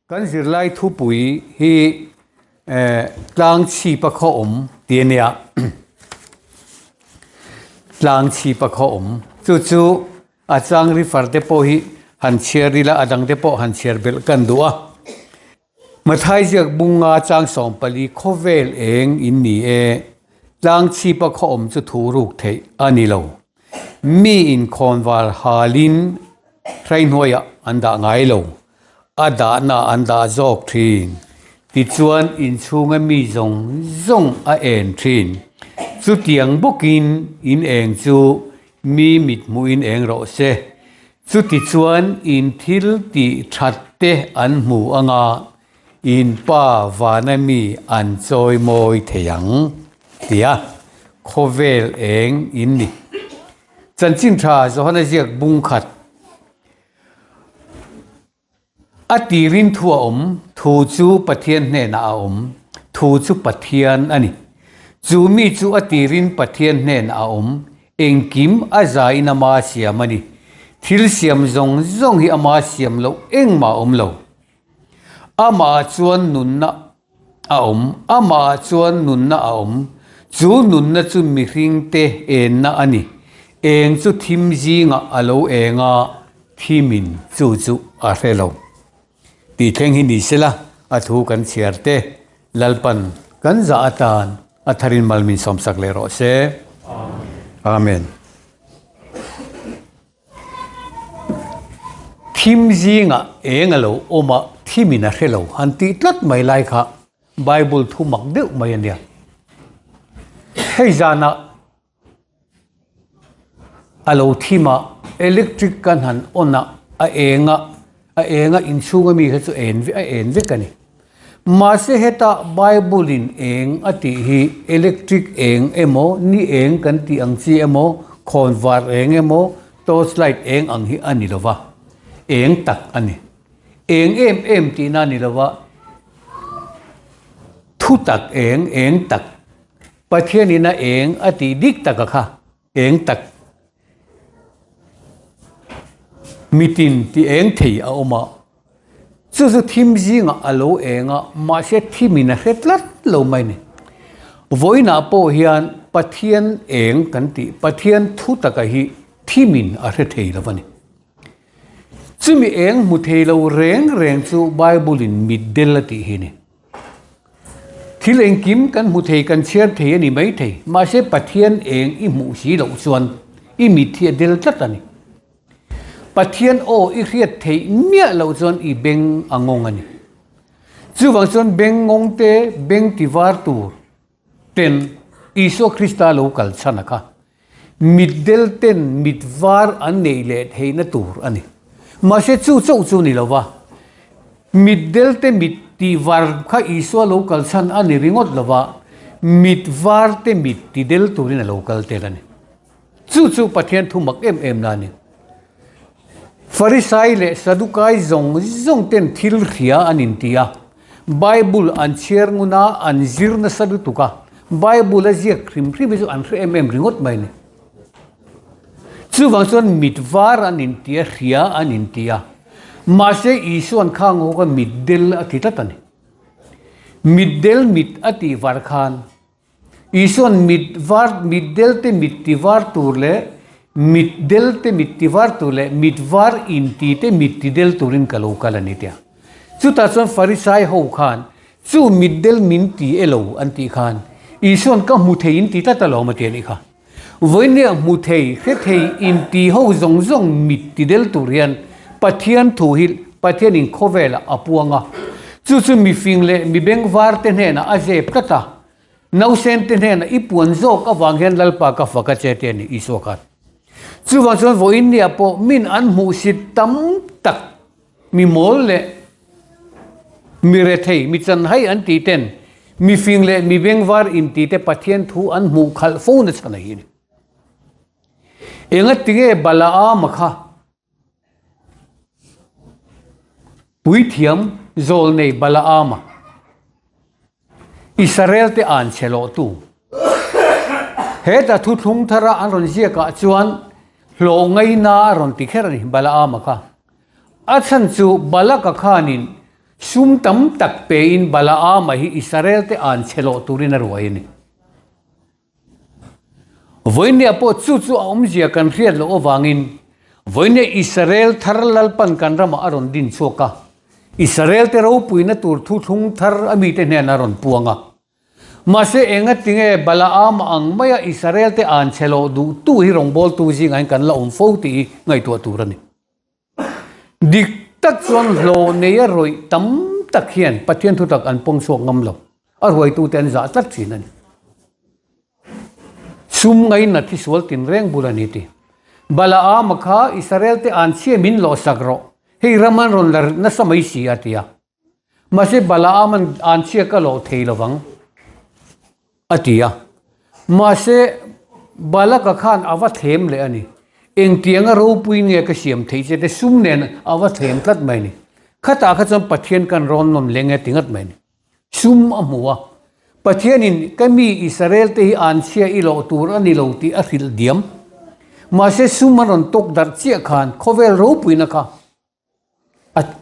Kan zirlai thupui hi tlang chhipa khaw awm tih a nia. Tlang chhipa khaw awm. Chu chu a chang rifar te pawh hi han chhiar ila a dang te pawh han chhiar belh kan duh a. Mathai ziak bunga chang 14 khawvel eng in ni e. Tlang chhipa khaw awm chu thu ruk theih a ni lo. Mi inkhawnvar halin hraihnuaiah an dah ngai lo. A dahna an dah zawk thin. Tichuan inchhunga mi zawng zawng a en thin. Chutiang bawkin in eng chu mi mit hmuhin eng rawh se. Chutichuan in thil tih that te an hmu anga In pa vana mi an chawi mawi thei ang, tia khawvel eng in ni. Chanchin tha Johana ziak bung khat a tirin thu a awm, thu chu Pathian hnenah a awm, thu chu Pathian a ni. Chu mi chu a tirin Pathian hnenah a awm, engkim a zain ama siam a ni. Thil siam zawng zawng hi ama siam loh engmah a awm lo. Amah chuan nunna a awm, amah chuan nunna a awm. Chu nunna chu mihringte enna a ni. Eng chu thim zingah a lo eng a, thimin chu chu a hre lo. Tih thleng hi ni sela, a thu kan chhiar te, Lalpan kan zah atan a tharin mal min sawmsak leh rawh se. Amen. Thim zingah eng a lo awm a, thimin a hre lo han tih tlat mai lai kha Bible thu mak deuh mai a nia. Hei zanah a lo thim a, electric kan han on a, a eng a, a eng a inchhung ami kha chu en a en vek a ni. Mahse heta Bible in eng a tih hi electric eng emaw, ni eng kan tih ang chi emaw, khawnvar eng emaw, torch light eng ang hi a ni lo va, eng tak a ni. Eng em em tihna a ni lo va, thu tak eng, eng tak, Pathian in a eng a tih dik tak a kha, eng tak mitin ti eng thei a awm a, chu chu thim zingah a lo eng a, mahse thimin a hre tlat lo mai a ni. Vawiinah pawh hian Pathian eng kan tih, Pathian thu taka hi thimin a hre thei lo a ni. Chumi eng hmu thei lo reng reng chu Bible-in mitdel a tih hi a ni. Thil engkim kan hmu thei, kan chhiar thei a ni mai thei. Mahse Pathian eng i hmuh si loh chuan i mit hi a del tlat a ni. Pathian aw i hriat theih miah loh chuan i beng a ngawng a ni. Chuvang chuan beng ngawng te, beng ti var tur ten Isua Krista lo kal chhan a kha. Mitdel ten mit var an neih leh theihna tur a ni. Mahse chu chauh chu ni lo va, mitdel te mit tih var kha Isua lo kal chhan a ni ringawt lo va, mit var te mit ti del turin a lo kal tel a ni. Chu chu Pathian thu mak em em na a ni. Farisai leh Sadukai zawng zawng ten thil hria an inti a, Bible an chhiar ngun a, an zir nasa lutuk a, Bible a ziak hrim hrim hi chu an hre em em ringawt mai a ni. Chuvang chuan mit var an inti a, hria an inti a, mahse Isua'n khang ho kha mitdel a ti tlat a ni. Mitdel mit a tih var khan Isua'n mit var, mit del te mit ti var tur leh mit del te mit ti var tur leh mit var inti te mit ti del turin ka lo kal a ni tia. Chutah chuan Farisai ho khan chu mit del min ti e lo an tih khan Isua'n ka hmu thei in ti tlat alawm a ti a nih kha. Vawinia hmu thei, hre thei inti ho zawng zawng mit ti del tur hian Pathian thu hi Pathianin khawvelah a puang a. Chu chu mifing leh mi bengvar te hnenah a zep tlat a. Nausen te hnenah i puan zawk avang hian Lalpa ka fak a che te a ni Isua khan. Chuvang chuan vawinia pawh min an hmuhsit tam tak mi mawl leh Mi rethei, mi chanhai an tih ten, mi fing leh mi bengvar inti te Pathian thu an hmuh khalh fo na chhan a hi a ni. Enga tinge Balaama kha puithiam zawlnei Balaama Israel te an chhe lawh tu heta thuthlung thara an rawn ziakah chuan hlawh ngaina a rawn ti kher a ni Balaama kha. A chhan chu Balaka khanin. Sum tam tak pein Balaama hi Israelte an chhe loh turin a ruai a ni. Vawinia pawh chu chu a awmzia kan hriat loh avangin vawinia Israel thar Lalpan kan ramah a rawn din chhuak a, Israelte ropuina tur thuthlung thar a mite hnenah a rawn puang a. Mahse engatinge Balaama ang maia Israelte an chhe loh duhtu hi rawngbawltu zingah hian kan la awm fo tih hi ngaihtuah tur a ni. Dik tak chuan hlawh neia rawih tam tak hian Pathian thutak an pawng chhuak ngam lo. A ruaitute an zah tlat thin a ni. Sum ngainat hi sual tinreng bul a ni ti. Balaama kha Israelte an chhia min lawhsak rawh, hei ram an rawn la nasa mai si a ti a. Mahse Balaam an chhia ka lawh thei lovang a ti a. Mahse Balaka khan a va thlem leh a ni. Engtianga ropui nge ka siam theih che te sum nen a va thlem tlat mai a ni. Khatah kha chuan Pathian kan rawn nawm leng e ti ngat mai a ni. Sum a hmu a. Pathianin ka mi Israel te hi an chhia i lawh tur a ni lo tih a hrilh diam. Mahse sum an rawn tawk darh chiah khan khawvel ropuina kha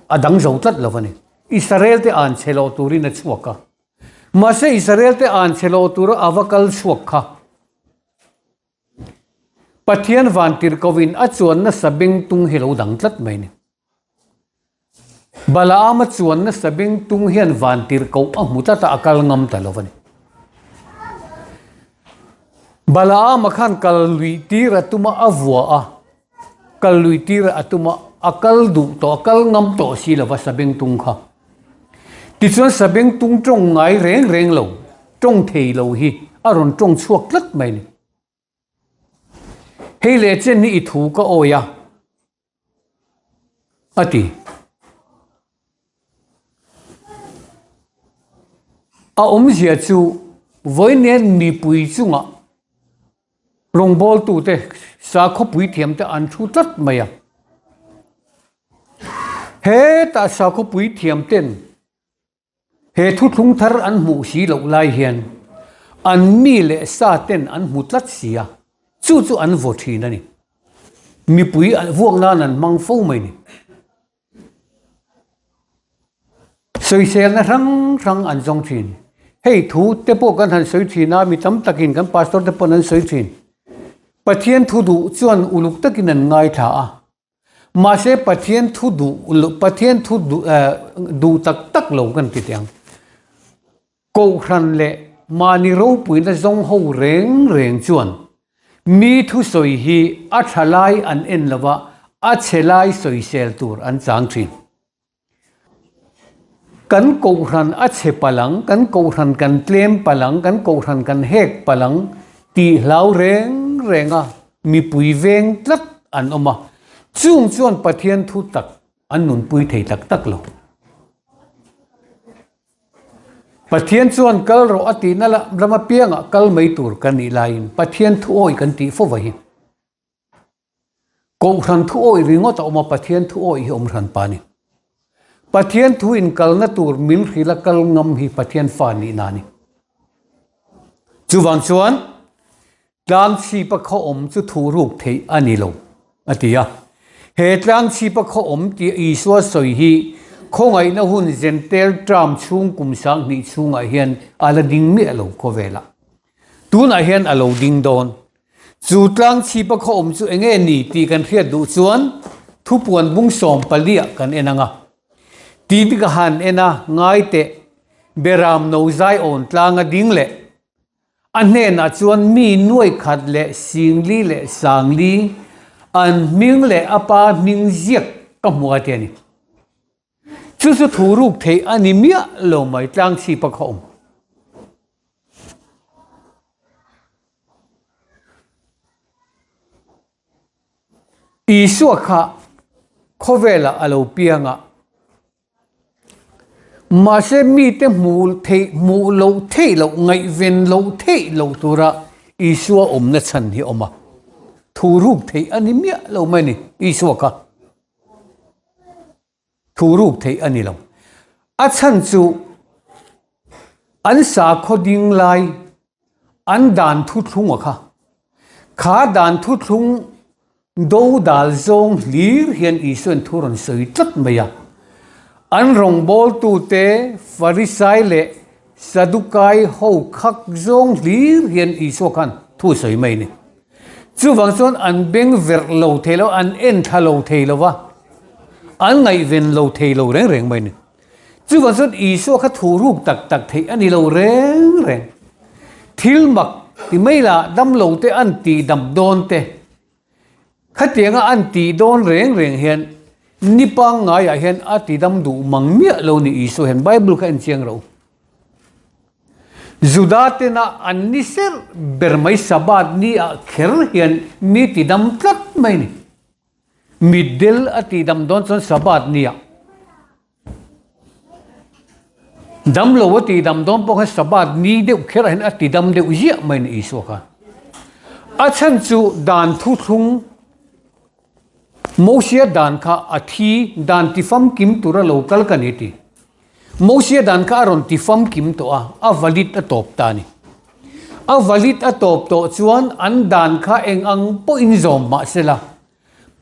A dang zo tlat lo a ni. Israel te an chhe loh turin a chhuak a. Mahse Israel te an chhe loh tura a va kal chhuak kha. Pathian van tirhkohin a chuan nasa beng tung hi lo dang tlat mai a ni. Balaam a chuan nasa beng tung hian van tirhkoh a hmu tlat a, a kal ngam ta lo a ni. Balaam a khan kal luih tir a tum a, a vua a. Kal lui tir a tum a, a kal duh tawh, a kal ngam tawh si lova Sabengtung kha. Tichuan Sabengtung tawng ngai reng reng lo, tawng thei lo hi a rawn tawng chhuak tlat mai a ni. Hei leh chen hi i thu ka awi a, a ti. A awmzia chu vawiin mipui chungah Rawngbawltute sakhaw puithiamte an thu tlat mai a. Hetah sakhaw puithiamten he thuthlung thar an hmuh si loh lai hian an mi leh sa ten an hmu tlat si a, chu chu an vaw thin a ni. Mipui vuak nan an hmang fo mai a ni. Sawiselna hrang hrang an zawng thin. Hei thu te pawh kan han sawi thin a, mi tam takin kan pastor te pawn an sawi thin. Pathian thu duh chuan uluk takin an ngaithla a. Mahse Pathian thu duh Pathian thu duh duh tak tak lo kan ti teh ang. Kohhran leh mahni ropuina zawng ho reng reng chuan mi thusawi hi a tha lai an en lo va, a chhe lai sawisel tur an chang thin. Kan kohhran a chhe palang, kan kohhran kan tlem palang, kan kohhran kan hek palang tih hlau reng renga mipui veng tlat an awm a, chung chuan Pathian thu tak an nunpui thei tak tak lo. Pathian chuan kal rawh a tihna lah ram apiangah kal mai tur kan nih laiin Pathian thu awih kan tih fo vahin Kohhran thu awih ringawt a awm a, Pathian thu awih hi awm hran pa a ni. Pathian thu in kalna tur min hrilh a kal ngam hi Pathian fa nihna a ni. Chuvang chuan Tlangchhipa khaw awm chu thuhruk theih a ni lo, a ti a. He tlangchhipa khaw awm tih Isua sawi hi khawngaihna hun Jentail term chhung kum 2000 chhungah hian a la ding miah lo khawvelah. Tunah hian a lo ding dawn. Chu tlangchhipa khaw awm chu enge ni tih kan hriat duh chuan thupuan bung sawmpaliah kan en ang a. Tih bik a han en a, ngai teh, Beram no zaiawn tlanga ding leh A hnenah chuan mi nuai khat leh singli leh sangli an hming leh a pa hming ziak ka hmu a ti a ni. Chu chu thu ruk theih a ni miah lo mai tlangchhipa kha awm. Isua kha khawvelah a lo piang a. Mahse mite hmuh theih hmuh loh theih loh ngaihven loh theih loh tura Isua awmna chhan hi a awm a. Thu ruk theih a ni miah lo mai a ni Isua kha. Thu ruk theih a ni lo. A chhan chu an sakhaw ding lai An dan thuthlung a kha. Kha dan thuthlung do dal zawng hlir hian Isua'n thu rawn sawi tlat mai a. An rawngbawltute Farisai leh Sadukai ho khak zawng hlir hian Isua khan thu a sawi mai a ni. Chuvang chuan an beng verh lo thei lo, an en thla lo thei lo va, an ngaihven lo thei lo reng reng mai a ni. Chuvang chuan Isua kha thu ruk tak tak theih a ni lo reng reng. Thil mak ti mai lah damlo te an tihdam dawn te, Khatianga an tih dawn reng reng hian ni pangngaiah hian a tidam duh mang miah lo ni Isua hian Bible kha en chiang ro. Juda tena an ni serh ber mai Sabbath ni ah kher hian mi tidam tlat mai ni. Mitdel a tidam dawn chuan Sabbath ni ah. Damlo a tihdam dawn pawh khan Sabbath ni deuh kherah hian a tidam deuh ziah mai ni Isua khan. A chhan chu dan thuthlung Mosia dan kha a thi dan tifamkim tura lo kal ka ni ti. Mosia dan kha a rawn tifamkim tawh a, a valid a tawp ta a ni. A valid a tawp tawh chuan an dan kha eng ang pawhin zawm mah sela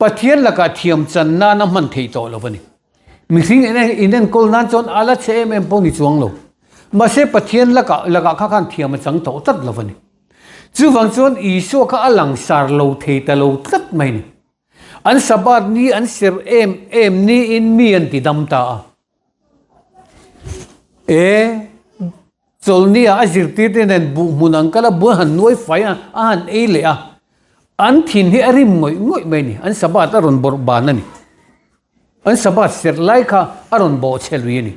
Pathian lakah thiam chan nana hman theih tawh lo a ni. Mihring in enkawl nan chuan a la chhe em em pawh ni chuang lo. Mahse Pathian lakah lakah kha khan thiam a chang tawh tlat lo a ni. Chuvang chuan Isua kha a langsar lo thei ta lo tlat mai a ni. An Sabbath ni an serh em em niin mi an ti dam ta a. E, chawlhnia a zirtirte nen buh hmun an kal a, buh an han nuai fai a, a han ei leh a. An thin hi a rim ngawih ngawih mai a ni. An Sabbath a rawn bawrh ban a ni. An Sabbath serh lai kha a rawn bawh chhe lui a ni.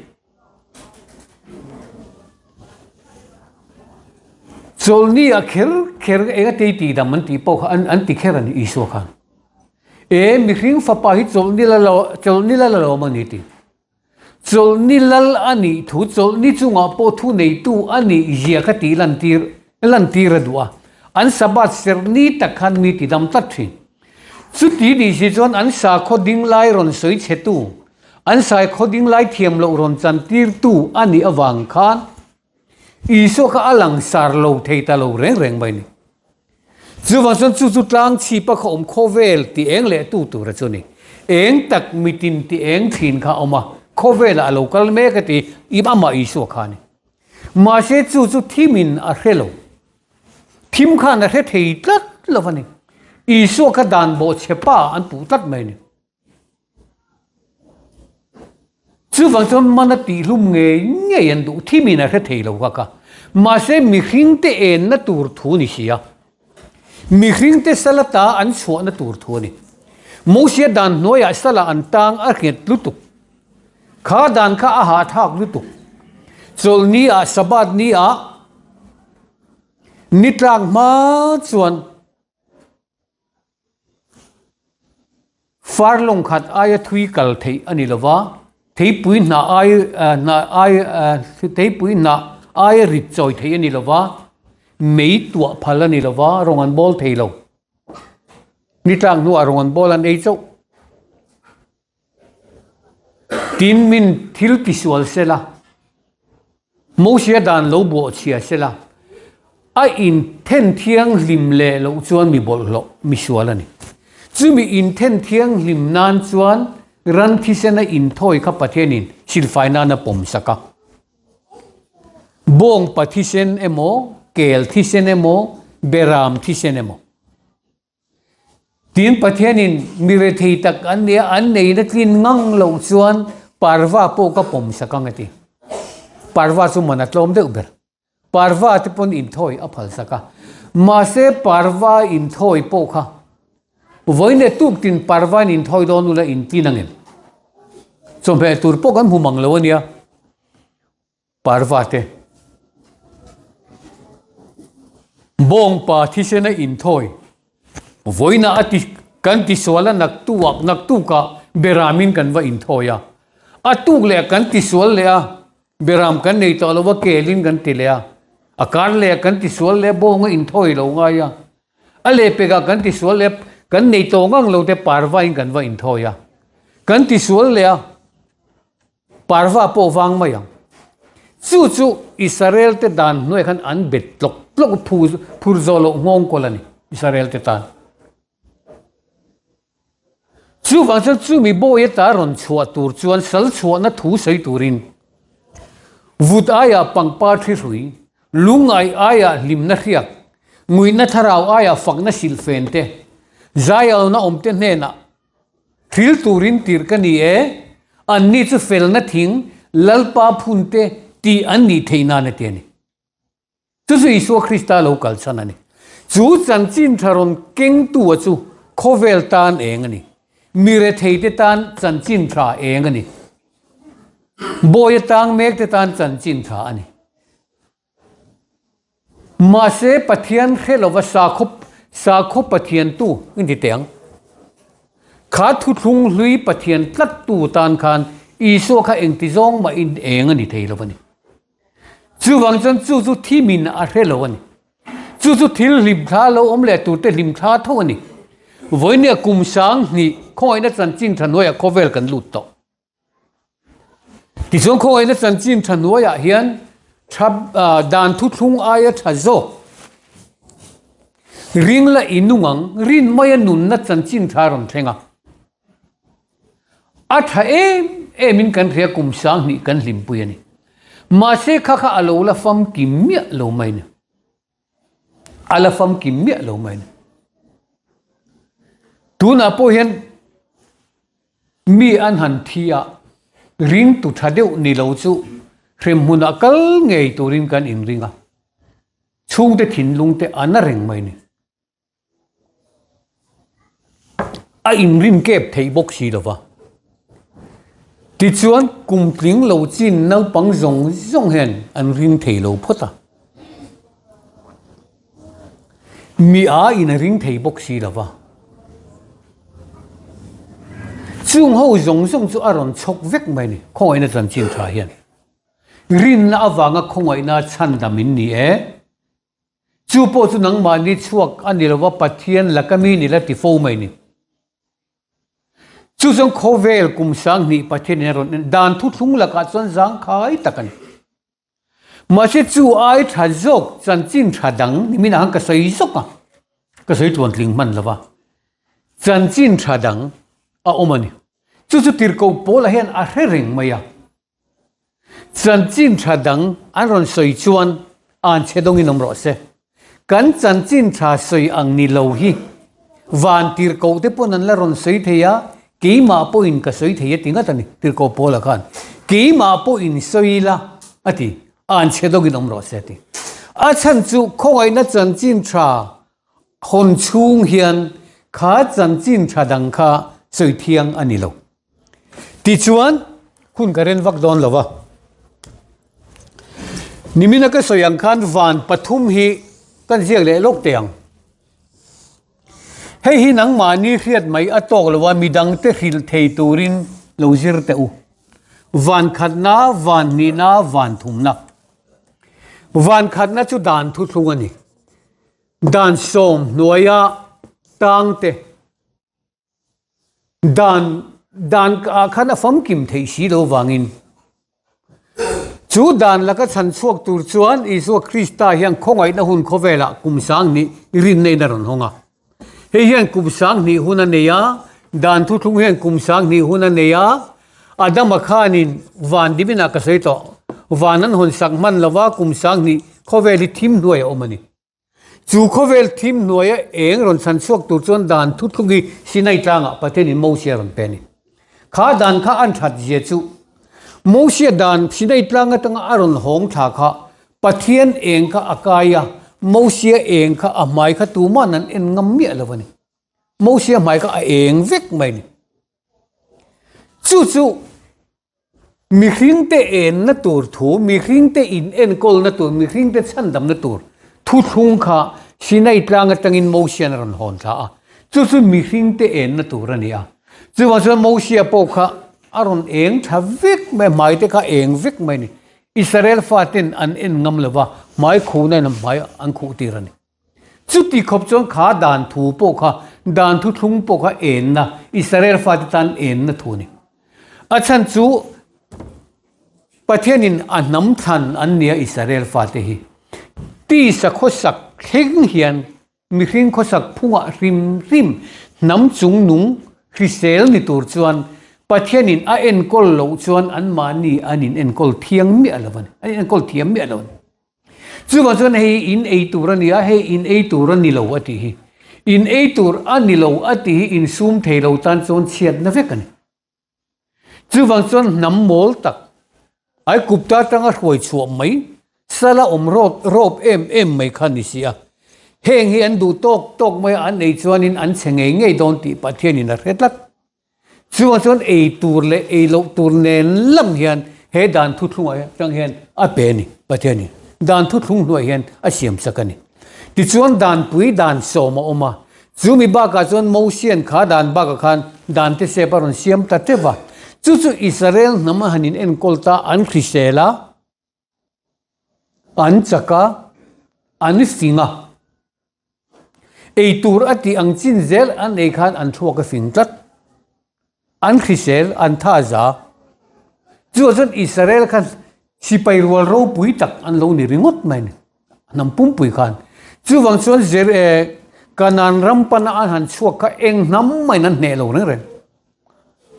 Chawlhnia kher kher eng a tei tih dam an tih pawh kha an ti kher a ni Isua khan. E mihring fapa hi chawlhni la lo chawlhni lal a lo awm a ni tih. Chawlhni lal a nih thu chawlhni chungah pawh thu neitu a nih zia kha tih lantir lantir a duh a. An Sabbath serhni tak khan mi ti dam tlat thin. Chuti nih si chuan an sakhaw ding lai rawn sawi chhetu, an saikhaw ding lai thiam loh rawn chantirtu a nih avang khan Isua kha a langsar lo thei ta lo reng reng mai a ni. Chuvang chuan chu chu tlang chhipa kha awm khawvel ti eng leh tu tura chu a ni. Eng tak mitin ti eng thin kha a awm a, khawvelah a lo kal mek a ti i amah Isua kha a ni. Mahse chu chu thimin a hre lo. Thim khan a hre thei tlat lo a ni. Isua kha dan bawhchhe pa an puh tlat mai a ni. Chuvang chuan mana tihlum ngei ngei an duh thimin a hre thei lo kha ka. Mahse mihringte enna tur thu ni si a. Mihringte sala ta an chhuahna tur thu a ni. Mosia dan hnuaiah sala an tang a nghet lutuk. Kha dan kha a hahthlak lutuk. Chawlhni ah Sabbath ni ah ni tlak hma chuan Far lawng khat aia thui kal theih a ni lova, theipui hnah ai hnah ai theipui hnah aia rit chawi theih a ni lova, mei tuah phal a ni lova, rawng an bawl thei lo. Ni tlak hnuah rawng an bawl an ei chauh. Tin min thil tisual sela, Mosia dan lo buah chhia sela, a inthen thianghlim leh loh chuan mi bawlhhlawh, mi sual a ni. Chumi inthen thianghlim nan chuan ran thisena inthawi kha Pathianin silfai nan a pawm sak a. Bawngpa thisen emaw, kel thisen emaw, beram thisen emaw. Tin, Pathianin mi rethei tak an nia, an neihna tlin ngang loh chuan parva pawh ka pawm sak ang a ti. Parva chu man a tlawm deuh ber. Parva te pawn inthawi a phal sak a. Mahse, parva inthawi pawh kha vawiin leh tuk tin parva in inthawi dawn ula intlin ang em? Chawhmeh tur pawh kan hmu mang lo a nia. Parva te. Bawngpa thisena inthawi vawiinah a ti kan tisual a naktuak naktukah beramin kan va inthawi a, a tuk leh kan tisual leh a, beram kan nei tawh lo a kelin kan ti leh a, a kar leh ah kan tisual leh a bawnga inthawi lo ngai a, a lehpekah kan tisual leh a kan nei tawh ngang lo te parvain kan va inthawi a, kan tisual leh a. Parva pawh vang mai ang. Chu chu Israel te dan hnuai khan an bet tlawk tlawk phu phur zawh loh nghawng kawl a ni Israel te tan. Chuvang chuan chumi bawi ata rawn chhuah tur chuan sal chhuahna thu sawi turin vut aiah pangpar thi hrui, lungngai aiah hlimna hriak, nguihna thlarau aiah fakna silhfen te, zaialna awmte hnenah Thil turin tirh ka ni e, anni chu felna thing Lalpa phunte tih an nih theih nan a ti a ni. Chu chu Isua Krista lo kal chhan a ni. Chu chanchin tha rawn kengtua chu khawvel tan eng a ni. Mi retheite tan chanchin tha eng a ni. Bawi atang mekte tan chanchin tha a ni. Mahse, Pathian hre lova sakhaw sakhaw Pathiantu in ti teh ang. Kha thuthlung hlui Pathian tlattu tan khan Isua kha engti zawng mahin eng a ni thei lo a ni. Chuvang chuan chu chu thimin a hre lo a ni. Chu chu thil hlimthla lo awm leh turte hlimthla tho a ni. Vawinia kum 2000 khawngaihna chanchin tha hnuaiah khawvel kan lut tawh. Tichuan khawngaihna chanchin tha hnuaiah hian tha dan thuthlung aia tha zawk ring la i nung ang, rin maia nunna chanchin tha rawn thleng a. A tha em emin kan hria kum 2000 kan hlimpui a ni. Mahse kha kha a lo la famkim miah lo mai ni. A la famkim miah lo mai ni. Tunah pawh hian Mi an han thi a, ringtu tha deuh ni lo chu hremhmunah kal ngei turin kan inring a, chhungte thinlungte a na reng mai ni. A inrin kep theih bawk si lo va. Tichuan kum tling lo chin naupang zawng zawng hian an ring thei lo phawt a. Mi a in a ring thei bawk si lo va. Chung ho zawng zawng chu a rawn chhawk vek mai a ni, khawngaihna chanchin tha hian. Rinna avanga khawngaihna chhandam in ni e. Chu pawh chu nangmahni chhuak a ni lo va, Pathian laka mi ni la ti fo mai a ni. Chu chuan khawvel kum 2000 Pathian in a rawn en dan thuthlung lakah chuan zangkhai tak a ni. Mahse chu ai tha zawk chanchin tha dang ni minah khan ka sawi zawk a, ka sawi tluan tling hman lo va, chanchin tha dang a awm a ni. Chu chu tirhkoh Paula hian a hre reng mai a, chanchin tha dang an rawn sawi chuan an chhe dawngin awm rawh se. Kan chanchin tha sawi ang ni lo hi van tirhkoh te pawn an la rawn sawi thei a, keimah pawhin ka sawi thei a ti ngat a ni, tirhkoh Paula khan keimah pawhin sawi ila a ti, an chhe dawkin awm rawh se a ti. A chhan chu khawngaihna chanchin tha hawn chhung hian kha chanchin tha dang kha sawi thiang a ni lo. Tichuan, hun ka ren vak dawn lo va. Nimina ka sawi ang khan van pathum hi kan ziak leh lawk teh ang. Hei hi nangmahni hriat mai a tawk lo a, midangte hrilh thei turin lo zir teh u. Van khatna, van hnihna, van thumna. Van khatna chu dan thuthlung a ni. Dan sawm hnuaia tangte. Dan dan ah khan a famkim theih si lo vangin chu dan laka chhan chhuak tur chuan Isua Krista hian khawngaihna hun khawvelah kum 2000 rinna in a rawn hawng a. Hei hian kum 2000 hun a nei a, dan thuthlung hian kum 2000 hun a nei a, Adama khanin van diminah ka sawi tawh, van an hawn sak hman lova kum 2000 khawvel hi thim hnuai a awm a ni. Chu khawvel thim hnuaia eng rawn chhan chhuak tur chuan dan thuthlung hi Sinai tlangah Pathianin Mosia rawn pe a ni. Kha dan kha an that zia chu Mosia dan Sinai tlang atanga a rawn hawng thla kha Pathian eng kha a kai a, Mosia eng kha a hmai kha tuman an en ngam miah lo a ni. Mosia hmai kha a eng vek mai a ni. Chu chu Mihringte enna tur thu, mihringte in enkawlna tur, mihringte chhandamna tur thuthlung kha Sinai tlang atangin Mosian a rawn hawn thla a. Chu chu mihringte enna tur a ni a. Chuvang chuan Mosia pawh kha a rawn eng tha vek mai a, hmaite kha eng vek mai a ni. Israel faten an en ngam lo va, hmai khuhna in hmai an khuh tir a ni. Chuti khawp chuan kha dan thu pawh kha, dan thuthlung pawh kha enna, Israel fate tan enna thu a ni. A chhan chu Pathianin a hnam thlan an nia Israel fate hi. Tisa khawsak thleng hian mihring khawsak phungah hrim hrim hnam chung nung. Hrisel ni tur chuan Pathianin a enkawl loh chuan anmahni an in enkawl thiang miah lo a ni, an in enkawl thiam miah lo a ni. Chuvang chuan hei in ei tur a ni a, hei in ei tur a ni lo a tih hi. In ei tur a ni lo a tih hi insum thei lo tan chuan chhiatna vek a ni. Chuvang chuan hnam mawl tak, Aikupta atanga hruai chhuah mai, sala awm rawt rawp em em mai kha ni si a. Heng hi an duh tawk tawk mai a, an ei chuanin an chhe ngei ngei dawn tih Pathianin a hre tlat. Chuvang chuan ei tur leh ei loh tur nen lam hian he dan thuthlungah atang hian a pe a ni, Pathianin dan thuthlung hnuaiah hian a siam sak a ni. Tichuan danpui dan sawm a awm a, Chu mi bakah chuan Mosian kha dan bakah khan dan te sep a rawn siam ta teuh va. Chu chu Israel hnam a han in enkawl ta, an hrisel a, an chak a, an fing a. Ei tur a tih ang chin zel an ei khan an thluak a fing tlat. An hrisel, an tha za. Chuvang chuan Israel khan sipai rual ropui tak an lo ni ringawt mai a ni, hnam pumpui khan. Chuvang chuan Jer eh Kanaan ram pana an han chhuak kha eng hnam maiin an hneh lo reng reng.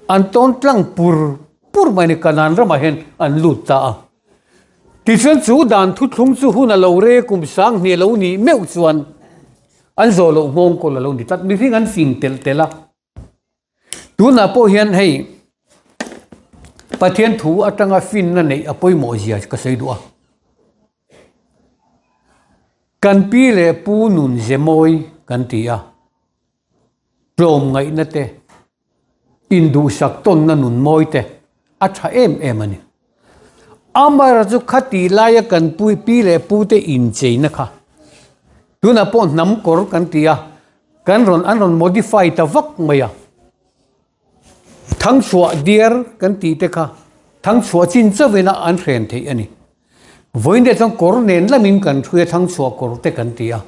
An tawn tlang pur pur mai a ni, Kanaan ramah hian an lut ta a. Tichuan chu dan thuthlung chu hun a lo re kum sang hnih a lo nih meuh chuan an zawh loh nghawng kawl a lo ni tlat. Mihring an fing telh telh a. Tunah pawh hian hei Pathian thu atanga finna neih a pawimawh zia ka sawi duh a. Kan pi leh pu nun ze mawi kan ti a, tlawmngaihna te, induhsak tawnna nun mawi te a tha em em a ni. Amaherawhchu khati laia kan pi leh pu te incheina kha tunah pawh hnam kawr kan ti a, Kan rawn an rawn modify ta vak mai a, thangchhuah diar kan tih te kha thangchhuah chin chauhin a an hren theih a ni. Vawiin te chuan kawr nen lamin kan hrui a thangchhuah kawr te kan ti a.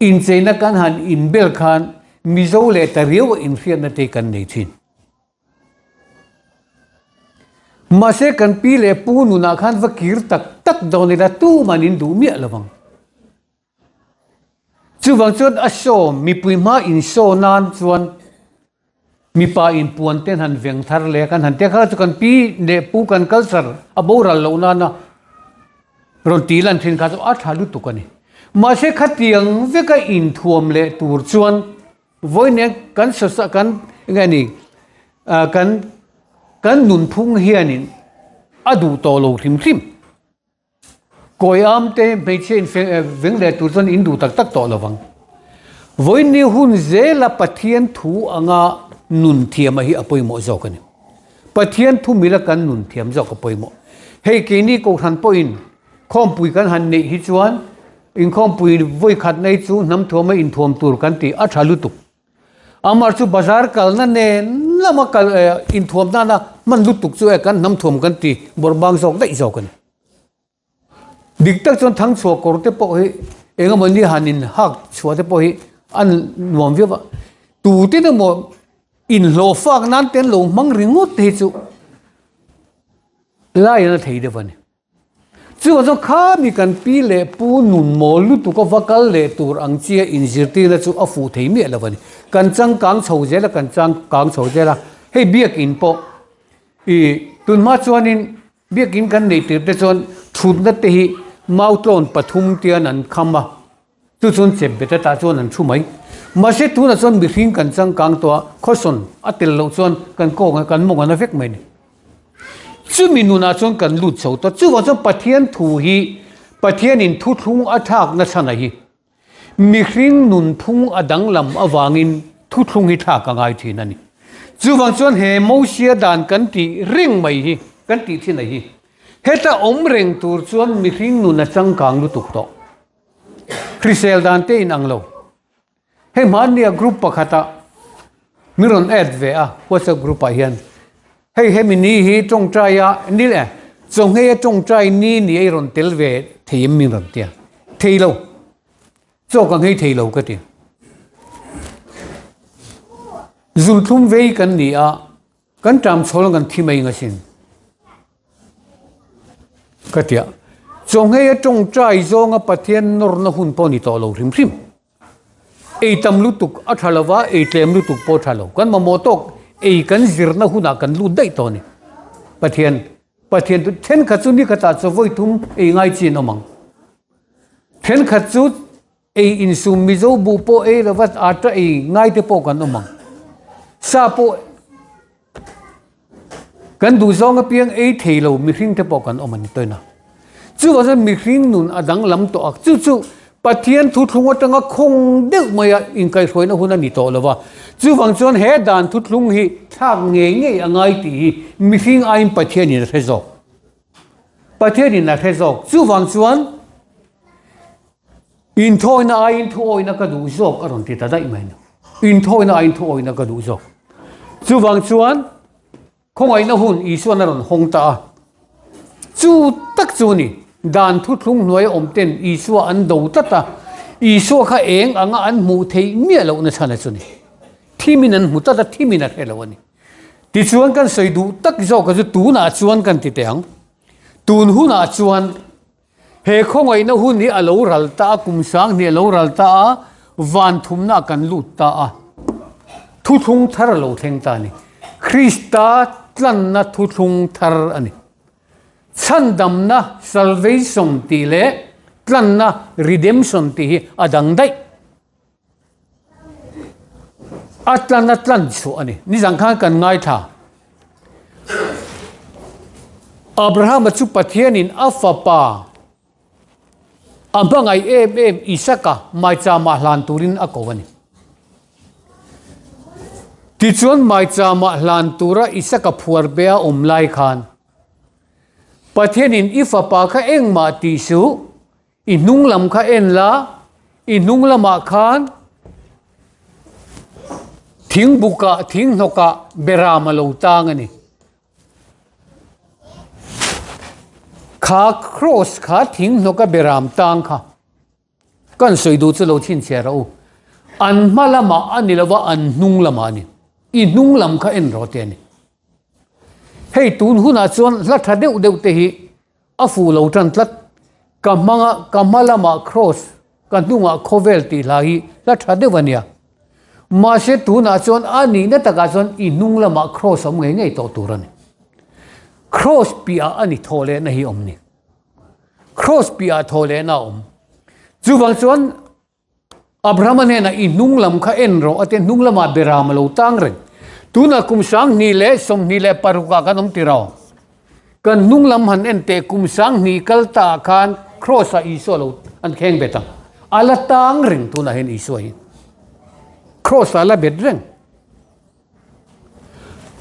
Incheina kan han inbel khan Mizo leh ta riau a inhriatna te kan nei thin. Mahse kan pi leh pu nunah khan va kir tak tak dawn ila tuman in duh miah lovang. Chuvang chuan a show mipui hma in show nan chuan mipa in puan ten han veng thar leh kan han tia kha chu kan pi leh pu kan culture a boral loh nana rawn tih lan thin kha chu a tha lutuk a ni. Mahse khatiang veka inthuam leh tur chuan vawiin kan sosa kan enge ni kan kan nunphung hianin a duh tawh lo hrim hrim. Kawi am te hmeichhia in veng leh tur chuan in duh tak tak tawh lo vang. Vawiin hun zela Pathian thu anga nun thiam a hi a pawimawh zawk a ni. Pathian thu mila kan nun thiam zawk a pawimawh. Hei keini Kohhran pawhin khawmpui kan han neih hi chuan inkhawmpui vawi khat nei chu hnam thuama inthuam tur kan tih a tha lutuk. Amah chu bazar kalna nen lama kal inthuam nana hman lutuk chu e kan hnam thuam kan ti bawrhbang zawk daih zawk a ni. Dik tak chuan thangchhuah kawr te pawh hi eng emaw ni han in hak chhuah te pawh hi a nuam viau a, tute emaw inhlawh fak nan te an lo hmang ringawt te hi chu laiin a thei deuh a ni. Chuvang chuan khami kan pi leh pu nun mawl lutuk a va kal leh tur ang chia inzirtirna chu a fuh thei miah lo a ni. Kan changkang chho zel a, kan changkang chho zel a, hei biakin pawh ih tunhma chuanin Biakin kan neih tir te chuan thutna te hi mautlawn pathum tian an kham a, chu chuan chep bet atah chuan an thu mai. Mahse tunah chuan mihring kan changkang tawh a, khawsawn a tel loh chuan kan kawng kan mawng a na vek mai a ni. Chumi nunah chuan kan lut chho ta. Chuvang chuan Pathian thu hi Pathianin thuthlung a thlakna chhan a hi. Mihring nunphung a danglam avangin thuthlung hi thlak a ngai thin a ni. Chuvang chuan he Mosia dan kan tih reng mai hi, kan tih thin a hi, heta awm reng tur chuan mihring nun a changkang lutuk tawh. Hrisel dan te in ang lo. Hei hmannia group pakhata min rawn add ve a WhatsApp group ah hian hei hemi ni hi tawngtai a ni leh chawnghei a tawngtai ni ni a i rawn tel ve thei em min rawn tia thei lo chaw ka nghei thei lo ka ti zulthlum vei kan ni a kan ṭam chhawl kan thi mai ang asin ka tia chawnghei a tawngtai zawnga Pathian nawrna hun pawh ni tawh lo hrim hrim. Ei tam lutuk a tha lova, ei tlem lutuk pawh a tha lo. Kan mamawh tawk ei kan zirna hunah kan lut daih tawh a ni. Pathian Pathian chu thenkhat chu nikhatah chaw vawi thum ei ngai chi an awm ang. Thenkhat chu ei insum Mizo buh pawh ei lova ata ei ngai te pawh kan awm ang. Sa pawh Kan duh zawng apiang ei thei lo mihring te pawh kan awm a ni tawina. Chuvang chuan mihring nun a danglam tawh a, chu chu Pathian thuthlung atanga khawng deuh maia inkaihhruaina hun a ni tawh lo va. Chuvang chuan he dan thuthlung hi thlak ngei ngei a ngai tih hi mihring aiin Pathianin a hre zawk. Pathianin a hre zawk. Chuvang chuan Inthawina aiin thuawina ka duh zawk a rawn ti ta daih mai ni. Inthawina aiin thuawina ka duh zawk. Chuvang chuan khawngaihna hun Isuan a rawn hawng ta a. Chu tak chu ni, dan thuthlung hnuaia awm ten Isua an do tlat a, Isua kha eng anga an hmuh theih miah lohna chhan a chu ni. Thimin an hmu tlat a, thimin a hre lo a ni. Tichuan kan sawi duh tak zawk a chu tunah chuan kan ti teh ang. Tun hunah chuan He khawngaihna hun hi a lo ral ta a, kum sang hnih a lo ral ta a, van thumna ah kan lut ta a, thuthlung thar a lo thleng ta a ni. Krista tlanna thuthlung thar a ni. Chhandamna, salvation, tih leh tlanna, redemption, tih hi a dang daih. A tlan a tlan chhuah a ni. Nizan khan kan ngaithla. Abrahama chu Pathianin a fapa a hmangaih em em Isaka maichama hlan turin a ko a ni. Tichuan maichama hlan tura Isaka phuar be a awm lai khan Pathianin i fapa kha engmah tih suh, I hnung lam kha en la, i hnung lamah khan thing bukah, thing hnawkah beram a lo tang a ni. Kha cross kha thing hnawka beram tang kha kan sawi duh chu lo chhinchhiah rawh u. An hma lamah a ni lova, an hnung lamah a ni. I hnung lam kha en rawh tih a ni. Hei tun hunah chuan hla tha deuh deuh te hi A fuh lo tan tlat. Ka hmanga ka hma lamah cross, ka hnungah khawvel tih hla hi hla tha deuh a nia. Mahse tunah chuan a nihna takah chuan i hnung lamah cross awm ngei ngei tawh tur a ni. Cross piahah a ni thawh lehna hi awm ni. Cross piahah thawh lehna a awm. Chuvang chuan Abrahama hnenah i hnung lam kha en rawh a ti a, hnung lamah Beram a lo tang reng. Tunah kum 2026 ah kan awm ti ro. Kan hnung lam han en teh kum 2000 kal ta ah khan Cross ah Isua lo an kheng bet ang. A la tang reng tunah hian Isua hi. Cross ah a la bet reng.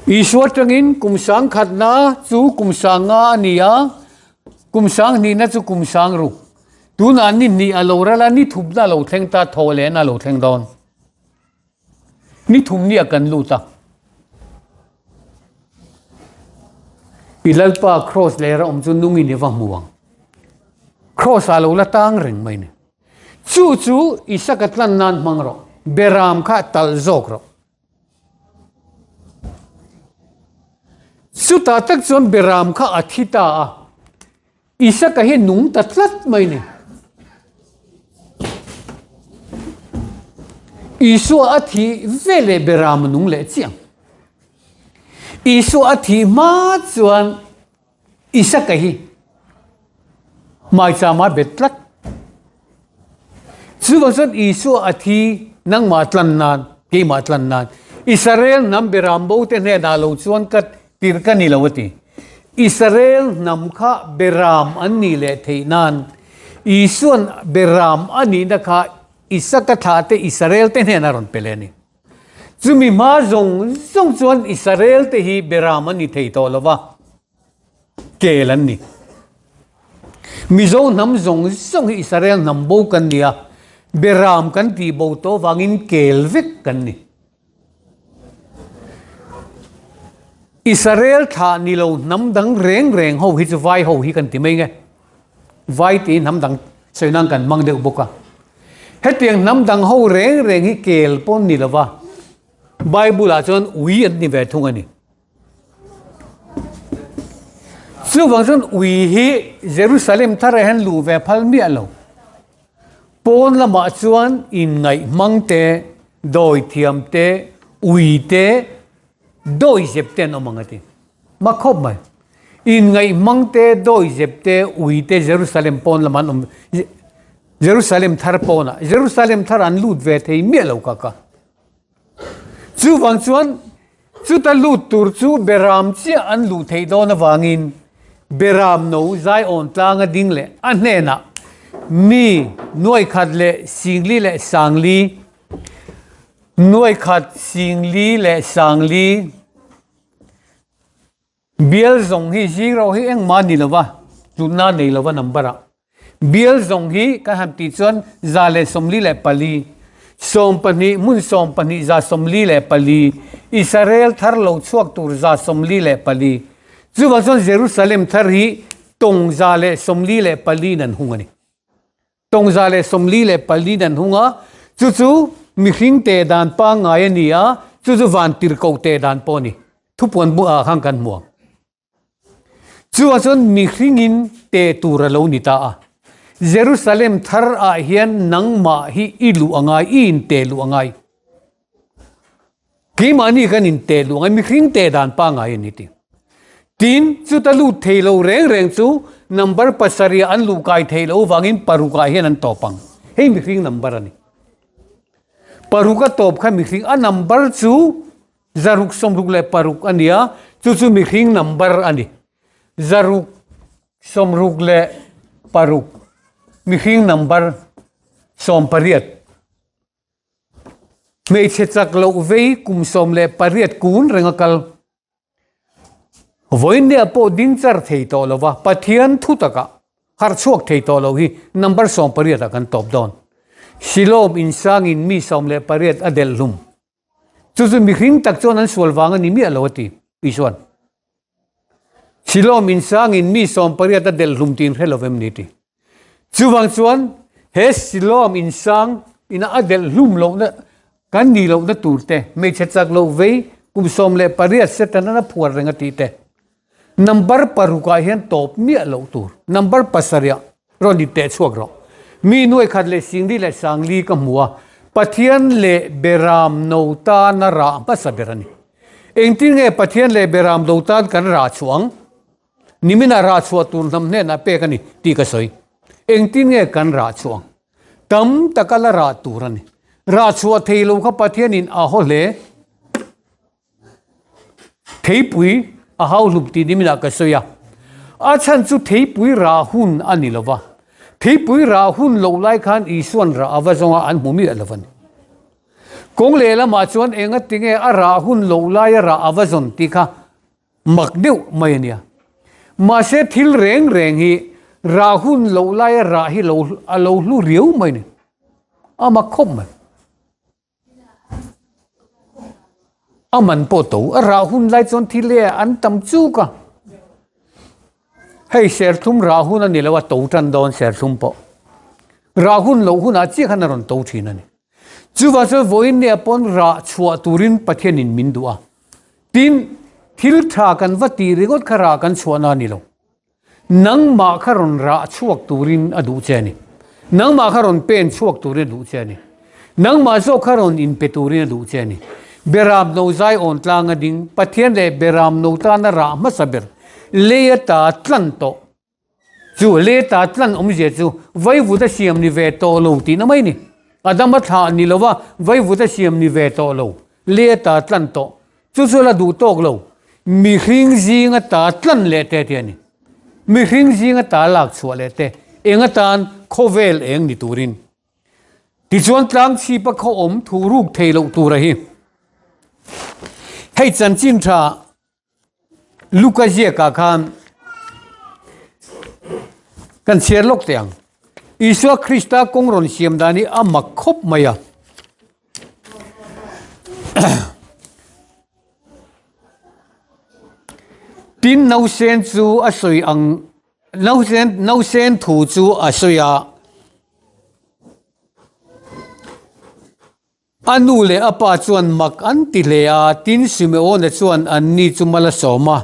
Isua atangin kum sangkhatna chu kum sanga a ni a, kum sanghnihna chu kum sangruk. Tunah ni hnih a lo ral a, ni thumna a lo thleng ta, thaw lehna a lo thleng dawn. Ni thum ni a kan lut a. I Lalpa Kraws lera awm chu nungin i va hmu ang. Kraws ah lo la tang reng mai ni. Chu chu Isaka tlan nan hmang rawh. Beram kha talh zawk rawh. Chutah tak chuan Beram kha a thi ta a, Isaka hi nung ta tlat mai ni. Isua a thi ve leh Beram a nung leh chiang. Isua a thi hma chuan Isaka hi hmaichama bet tlat. Chuvang chuan Isua a thi nangmah tlan nan, keimah tlan nan. Israel hnam beram bo te hnenah lo chuan ka tir ka ni lo a ti. Israel hnam kha beram an nih leh theih nan Isuan beram a nihna kha Isaka thlah te Israel te hnenah a rawn pe leh a ni. Chumi hma zawng zawng chuan Israel te hi beram an ni thei tawh lo va, kel an ni. Mizo hnam zawng zawng hi Israel hnam bo kan ni a, beram kan tih bo tawh vangin kel vek kan ni. Israel thlah ni lo hnam dang reng reng ho hi chu vai ho hi kan ti mai nge. Vai tiin hnam dang sawi nan kan hmang deuh bawk a. Hetiang hnam dang ho reng reng hi kel pawn ni lova, Bible ah chuan ui an ni ve thung a ni. Chuvang chuan ui hi Jerusalem thar ah hian luh ve phal miah lo. Pawn lamah chuan inngaih hmang te, dawithiam te, ui te, dawizep te an awm ang a ti. Mak khawp mai. Inngaih hmang te, dawizep te, ui te Jerusalem pawn lamah an awm Jerusalem thar pawnah Jerusalem thar an lut ve thei miah lo ka ka. Chuvang chuan chuta lut tur chu Beram chiah an luh theih dawn avangin Beram no Zion tlanga ding leh a hnenah mi nuaikhat leh singli leh sangli, nuaikhat singli leh sangli Bial zawng hi zero hi engmah ni lova, tlutna nei lova number ah. Bial zawng hi kan han tih chuan 144, 12 hmun 12 144, Israel thar lo chhuak tur 144. Chuvang chuan Jerusalem thar hi tawng 144 in an hung a ni. Tawng 144 in an hung a, chu chu mihring teh dan pangngai a ni a, chu chu van tirhkoh teh dan pawh a ni. Thupuan bu ah khan kan hmu ang. Chuvang chuan mihringin teh tur a lo ni ta a. Jerusalem thar ah hian nangmah hi i luh a ngai, i inteh luh a ngai. Keimahni kan inteh luh a ngai, mihring teh dan pangngai a ni tih. Tin, chuta lut thei lo reng reng chu number pasarih ah an luh kai thei loh vangin paruk ah hian an tawp ang. Hei mihring number a ni. Paruk a tawp kha mihring, a number chu 666 a ni a, chu chu mihring number a ni. 666 mihring number 18. Hmeichhe chak loh vei kum 18 kun reng a kal. Vawiinniah pawh ding char thei tawh lo va, Pathian thu takah harh chhuak thei tawh lo hi number 18 ah kan tawp dawn. Silawm insangin mi 18 a delh hlum. Chu chu mihring tak chuan an sual vang a ni miah lo a ti Isuan. Silawm insangin mi 18 a delh hlum tiin hre lo em ni ti. Chuvang chuan he Silawm insang ina a delh hlum lohna kan nih lohna tur te, hmeichhe chak loh vei kum 18 Setanan a phuar reng a tih te, Number paruk ah hian tawp miah loh tur. Number pasarih ah rawn in teh chhuak rawh. Mi nuai khat leh singli leh sangli ka hmu a, Pathian leh Beram no tana rah hmasa ber a ni. Engtin nge Pathian leh Beram no tan kan rah chhuah ang? Niminah rah chhuah tur hnam hnenah pek a ni tih ka sawi. Engtin nge kan rah chhuah ang? Tam taka la rah tur a ni. Rah chhuah thei lo kha Pathianin a haw hle. Theipui a hau hlum tih niminah ka sawi a, a chhan chu theipui rah hun a ni lo va, theipui rah hun loh lai khan Isuan rah a va zawng a, an hmu miah lo a ni. Kawng lehlamah chuan enga tinge a rah hun loh laia rah a va zawn tih kha mak deuh mai a nia. Mahse thil reng reng hi rah hun loh laia rah hi lo a lo hlu riau mai a ni, a mak khawp mai. A man pawh to, a rah hun lai chuan thil e an tam chuk a. Hei serthlum rah hun a ni lo a, to tan dawn serthlum pawh. Rah hun loh hunah chiah khan a rawn to thin a ni. Chuvang chuan vawiin nia pawn rah chhuah turin Pathianin min duh a. Tin, thil tha kan va tih ringawt kha rah kan chhuahna a ni lo. Nangmah kha rawn rah chhuak turin a duh che a ni. Nangmah kha rawn pen chhuak turin a duh che a ni. Nangmah zawk kha rawn inpe turin a duh che a ni. Beram no zai awn tlang a ding, Pathian leh Beram no tana rah hmasa ber, lei ata tlan tawh chu, lei ata tlan awmzia chu vaivut a siam ni ve tawh lo tihna mai a ni. Adama thlah ni lova vaivut a siam ni ve tawh lo, lei ata tlan tawh. Chu chu la duh tawk lo, mihring zinga ta tlan leh te tih a ni. Mihring zinga ta lak chhuah leh te eng atan khawvel eng ni turin. Tichuan tlang chhipa khaw awm thu ruk thei loh tura hi. Hei chanchin tha Luka ziakah khan kan chhiar lawk teh ang. Isua Krista kawng rawn siam dan hi a mak khawp mai a. Tin nausen chu a sawi ang nausen nausen thu chu a sawi a. A nu leh a pa chuan mak an ti hle a, tin Simeona chuan anni chu mal a sawm a,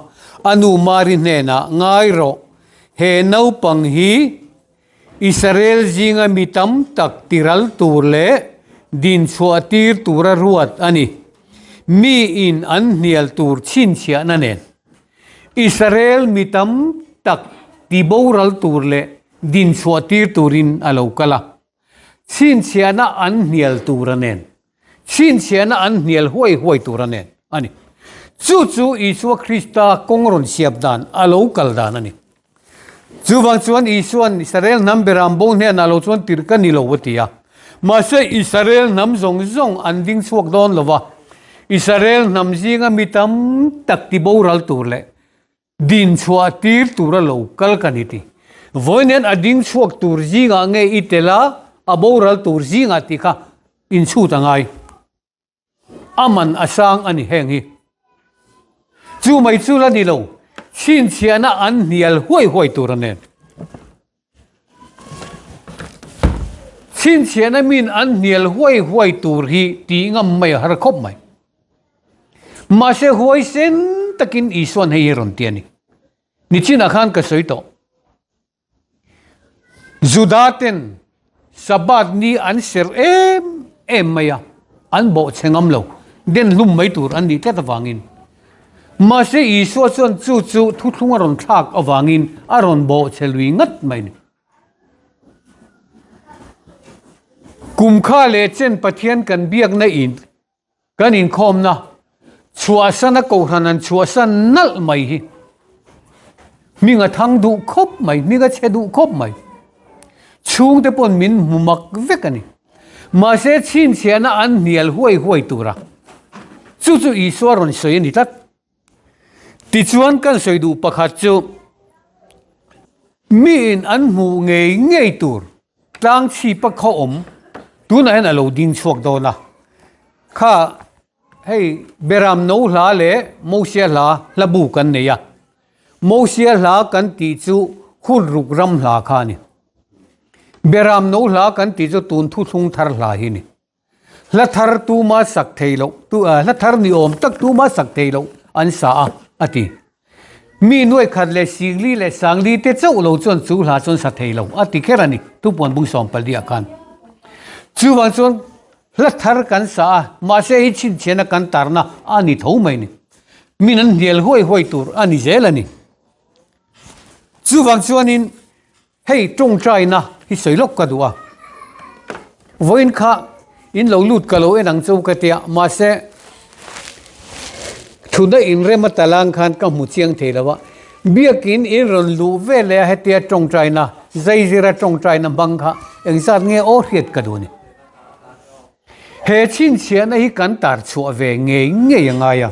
a nu Mari hnenah, Ngai rawh, he naupang hi. Israel zinga mi tam tak tiral tur leh dinchhuah tir tura ruat a ni. Miin an hnial tur chhinchhiahna nen Israel mi tam tak tiboral tur leh dinchhuah tir turin a lo kal a. Chhinchhiahna an hnial tura nen Chhinchhiahna an hnial huai huai tur a nen a ni. Chu chu Isua Krista kawng rawn siap dan, a lo kal dan a ni. Chuvang chuan Isua'n Israel hnam beram bo hnenah lo chuan tirh ka ni lo a ti a. Mahse Israel hnam zawng zawng an ding chhuak dawn lo va, Israel hnam zinga mi tam tak ti boral tur leh Din chhuah tir tura lo kal ka ni ti. Vawiin a ding chhuak tur zingah nge i tel a, a boral tur zingah tih kha inchhut a ngai. A man a sang a ni heng hi. Chu mai chu la ni lo, chhinchhiahna an hnial huai huai tur a nen. Chhinchhiahna min an hnial huai huai tur hi tih ngam mai a har khawp mai. Mahse huaisen takin Isuan hei hi rawn ti a ni. Nichinah khan ka sawi tawh. Juda ten Sabbath ni an serh em em mai a, an bawhchhe ngam lo, den hlum mai tur an nih tlat avangin. Mahse Isua chuan chu chu thuthlung a rawn thlak avangin a rawn bawhchhe lui ngat mai a ni. Kum kha leh chen Pathian kan biakna in Kan inkhawmna chhuahsana kohhran an chhuahsan nalh mai hi hming a thang duh khawp mai, hming a chhe duh khawp mai. Chhungte pawn min hmu mak vek a ni. Mahse chhinchhiahna an hnial huai huai tura chu chu Isua rawn sawi a ni tlat. Tichuan kan sawi duh pakhat chu miin an hmuh ngei ngei tur tlang chhipa khaw awm tunah hian a lo ding chhuak dawn a. Kha hei Beram no hla leh Mosia hla hla bu kan nei a. Mosia hla kan tih chu hun ruk ram hla kha a ni. Beram no hla kan tih chu tun thuthlung thar hla hi a ni. Hla thar tuma sak thei loh, hla thar ni awm tak tuma sak thei loh an sa a, a ti. Mi nuai khat leh Singli leh Sangli te chauh lo chuan chu hla chuan sa thei lo, a ti kher a ni, Thupuan bung 14 ah khan. Chuvang chuan hla thar kan sa a, mahse hei chhinchhiahna kan tarna a ni tho mai ni. Min an hnial huai huai tur a ni zel a ni. Chuvang chuanin Hei tawngtaina hi sawi lawk ka duh a, vawiin kha in lo lut ka lo en ang chu ka tia, mahse thuna inrem a talang khan ka hmu chiang thei lo a, biakin in rawn luh ve leh a hetia tawngtaina zaizira tawngtaina hmang kha engzat nge aw hriat ka duh a ni. He chhinchhiahna hi kan tar chhuah ve ngei ngei a ngai a.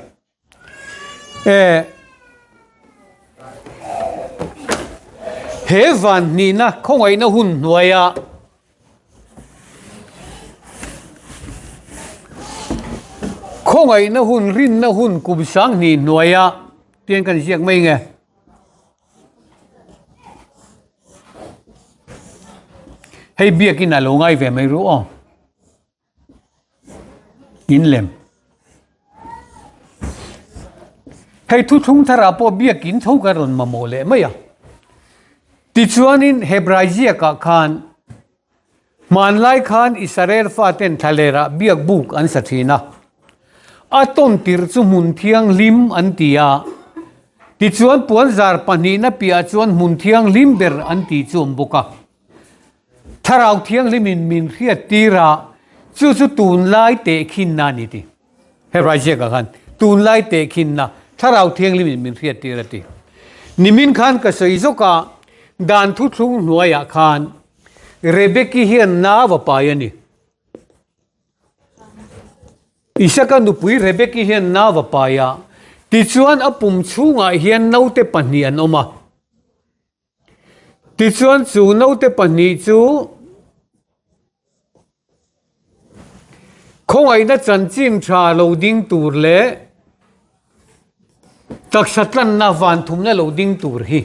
E He van hnihna khawngaihna hun hnuaia khawngaihna hun rinna hun kum sanghnih hnuaia tiang kan ziak mai nge. Hei biakin a lo ngai ve mai ru aw. In lem. Hei thuthlung tharah pawh biakin tho ka rawn mamawh leh mai a. Tichuanin Hebrai ziakah khan hmanlai khan Israel faten thlalerah biak buk an sa thin a. A tawn tirh chu hmun thianghlim an ti a. Tichuan puanzar pahnihna piahah chuan hmun thianghlim ber an tih chu awm bawk a. Thlarau Thianghlimin min hriat tir a, chu chu tunlai tehkhinna a ni ti. Hebrai ziakah khan tunlai tehkhinna Thlarau Thianghlimin min hriat tir a ti. Nimin khan ka sawi zawk a, dan thuthlung hnuaiah khan Rebeki hian nau a pai a ni. Isaka nupui Rebeki hian nau a pai a, tichuan a pum chhungah hian naute pahnih an awm a. Tichuan chu naute pahnih chu khawngaihna chanchin tha lo ding tur leh taksa tlanna van thumna lo ding tur hi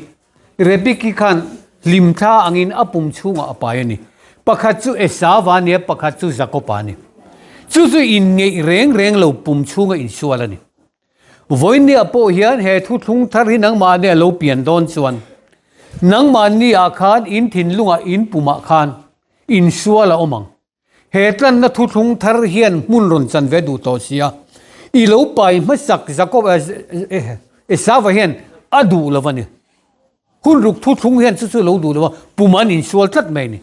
Rebeki khan hlimthla angin a pum chhungah a pai a ni. Pakhat chu Esava a ni a, pakhat chu Jakoba a ni. Chu chu inngeih reng reng lo pum chhunga insual a ni. Vawinia pawh hian he thuthlung thar hi nangmah nia lo pian dawn chuan. Nangmahni ah khan in thinlungah in pumah khan insual a awm ang. He tlanna thuthlung thar hian hmun rawn chan ve duh tawh si a, i lo pai hmasak Jakob Esauva hian a duh lo a ni. Hun ruk thuthlung hian chu chu lo duh lo a, pum an insual tlat mai a ni.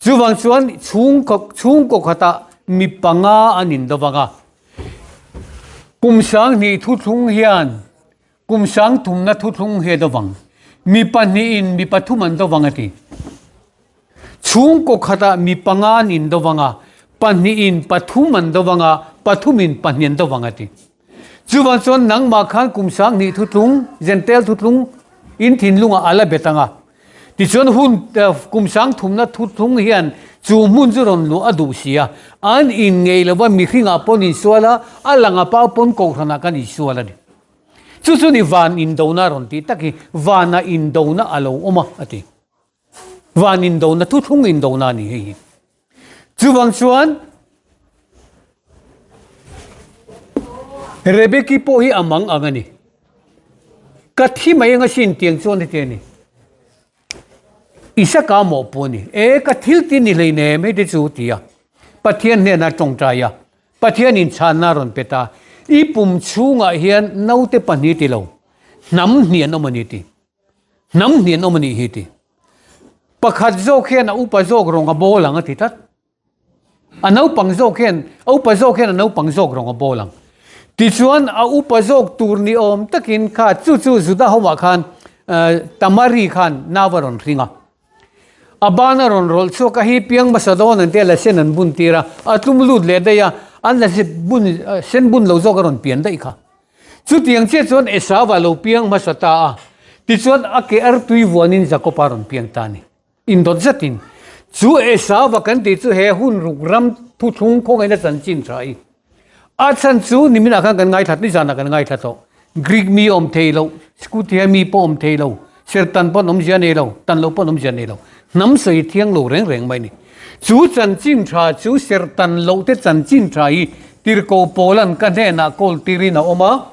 Chuvang chuan chhungkaw chhungkaw khatah mi panga an indo vang a, kum 2000 thuthlung hian Kum sangthumna thuthlung hi a do vang. Mi pahnihin mi pathum an do vang a ti. Chhungkaw khatah mi panga an in do vang a, pahnihin pathum an do vang a, pathumin pahnih an do vang a ti. Chuvang chuan nangmah khan kum 2000 thuthlung, Jentail thuthlung, in thinlungah a la bet ang a. Tichuan hun kum sangthumna thuthlung hian chu hmun chu rawn luah a duh si a, an in ngei lova mihringah pawn insual a, a langa pau pawn kohhranah kan insual a ni. Chu chu ni van indona rawn tih tak hi vana indona a lo awm a, a ti. Van indona, thuthlung indona a ni hei hi. Chuvang chuan Rebeki pawh hi a mang ang a ni. Ka thi mai anga sin tiang chuan heti a ni. Isaka mawh pawh a ni. E ka thil ti ni hleinem hei te chu ti a. Pathian hnenah tawngtai a. Pathianin chhanna a rawn pe ta. I pum chhungah hian naute pahnih ti lo, hnam hnih an awm a ni ti. Hnam hnih an awm a nih hi ti. Pakhat zawk hian a upa zawk rawng a bawl ang a ti tlat. A naupang zawk hian, a upa zawk hian a naupang zawk rawng a bawl ang. Tichuan a upa zawk tur ni awm takin kha chu chu Juda hoah khan Tamari khan nau a rawn hring a. A ban a rawn rawlh chhuak a, hi piang hmasa dawn an tia la sen an bun tir a, a tlum lut leh daih a, an la bun sen bun lo zawk a rawn pian daih kha. Chutiang chiah chuan Esau a lo piang hmasa ta a, tichuan a ke artui vuanin Jakob-a rawn piang ta a ni. Indawt zetin, chu Esau-a kan tih chu he hun ruk ram thuthlung khawngaihna chanchin tha i A chhan chu niminah khan kan ngaithla, nizanah kan ngaithla tawh. Greek mi awm thei lo, Scutia mi pawh awm thei lo, Sertan pawn awmzia nei lo, tan lo pawn awmzia nei lo. Hnam sawi thiang lo reng reng mai a ni. Chu chanchin tha chu Sertan loh te chanchin tha hi Tirhkoh Paula'n ka hnenah kawl tirin a awm a,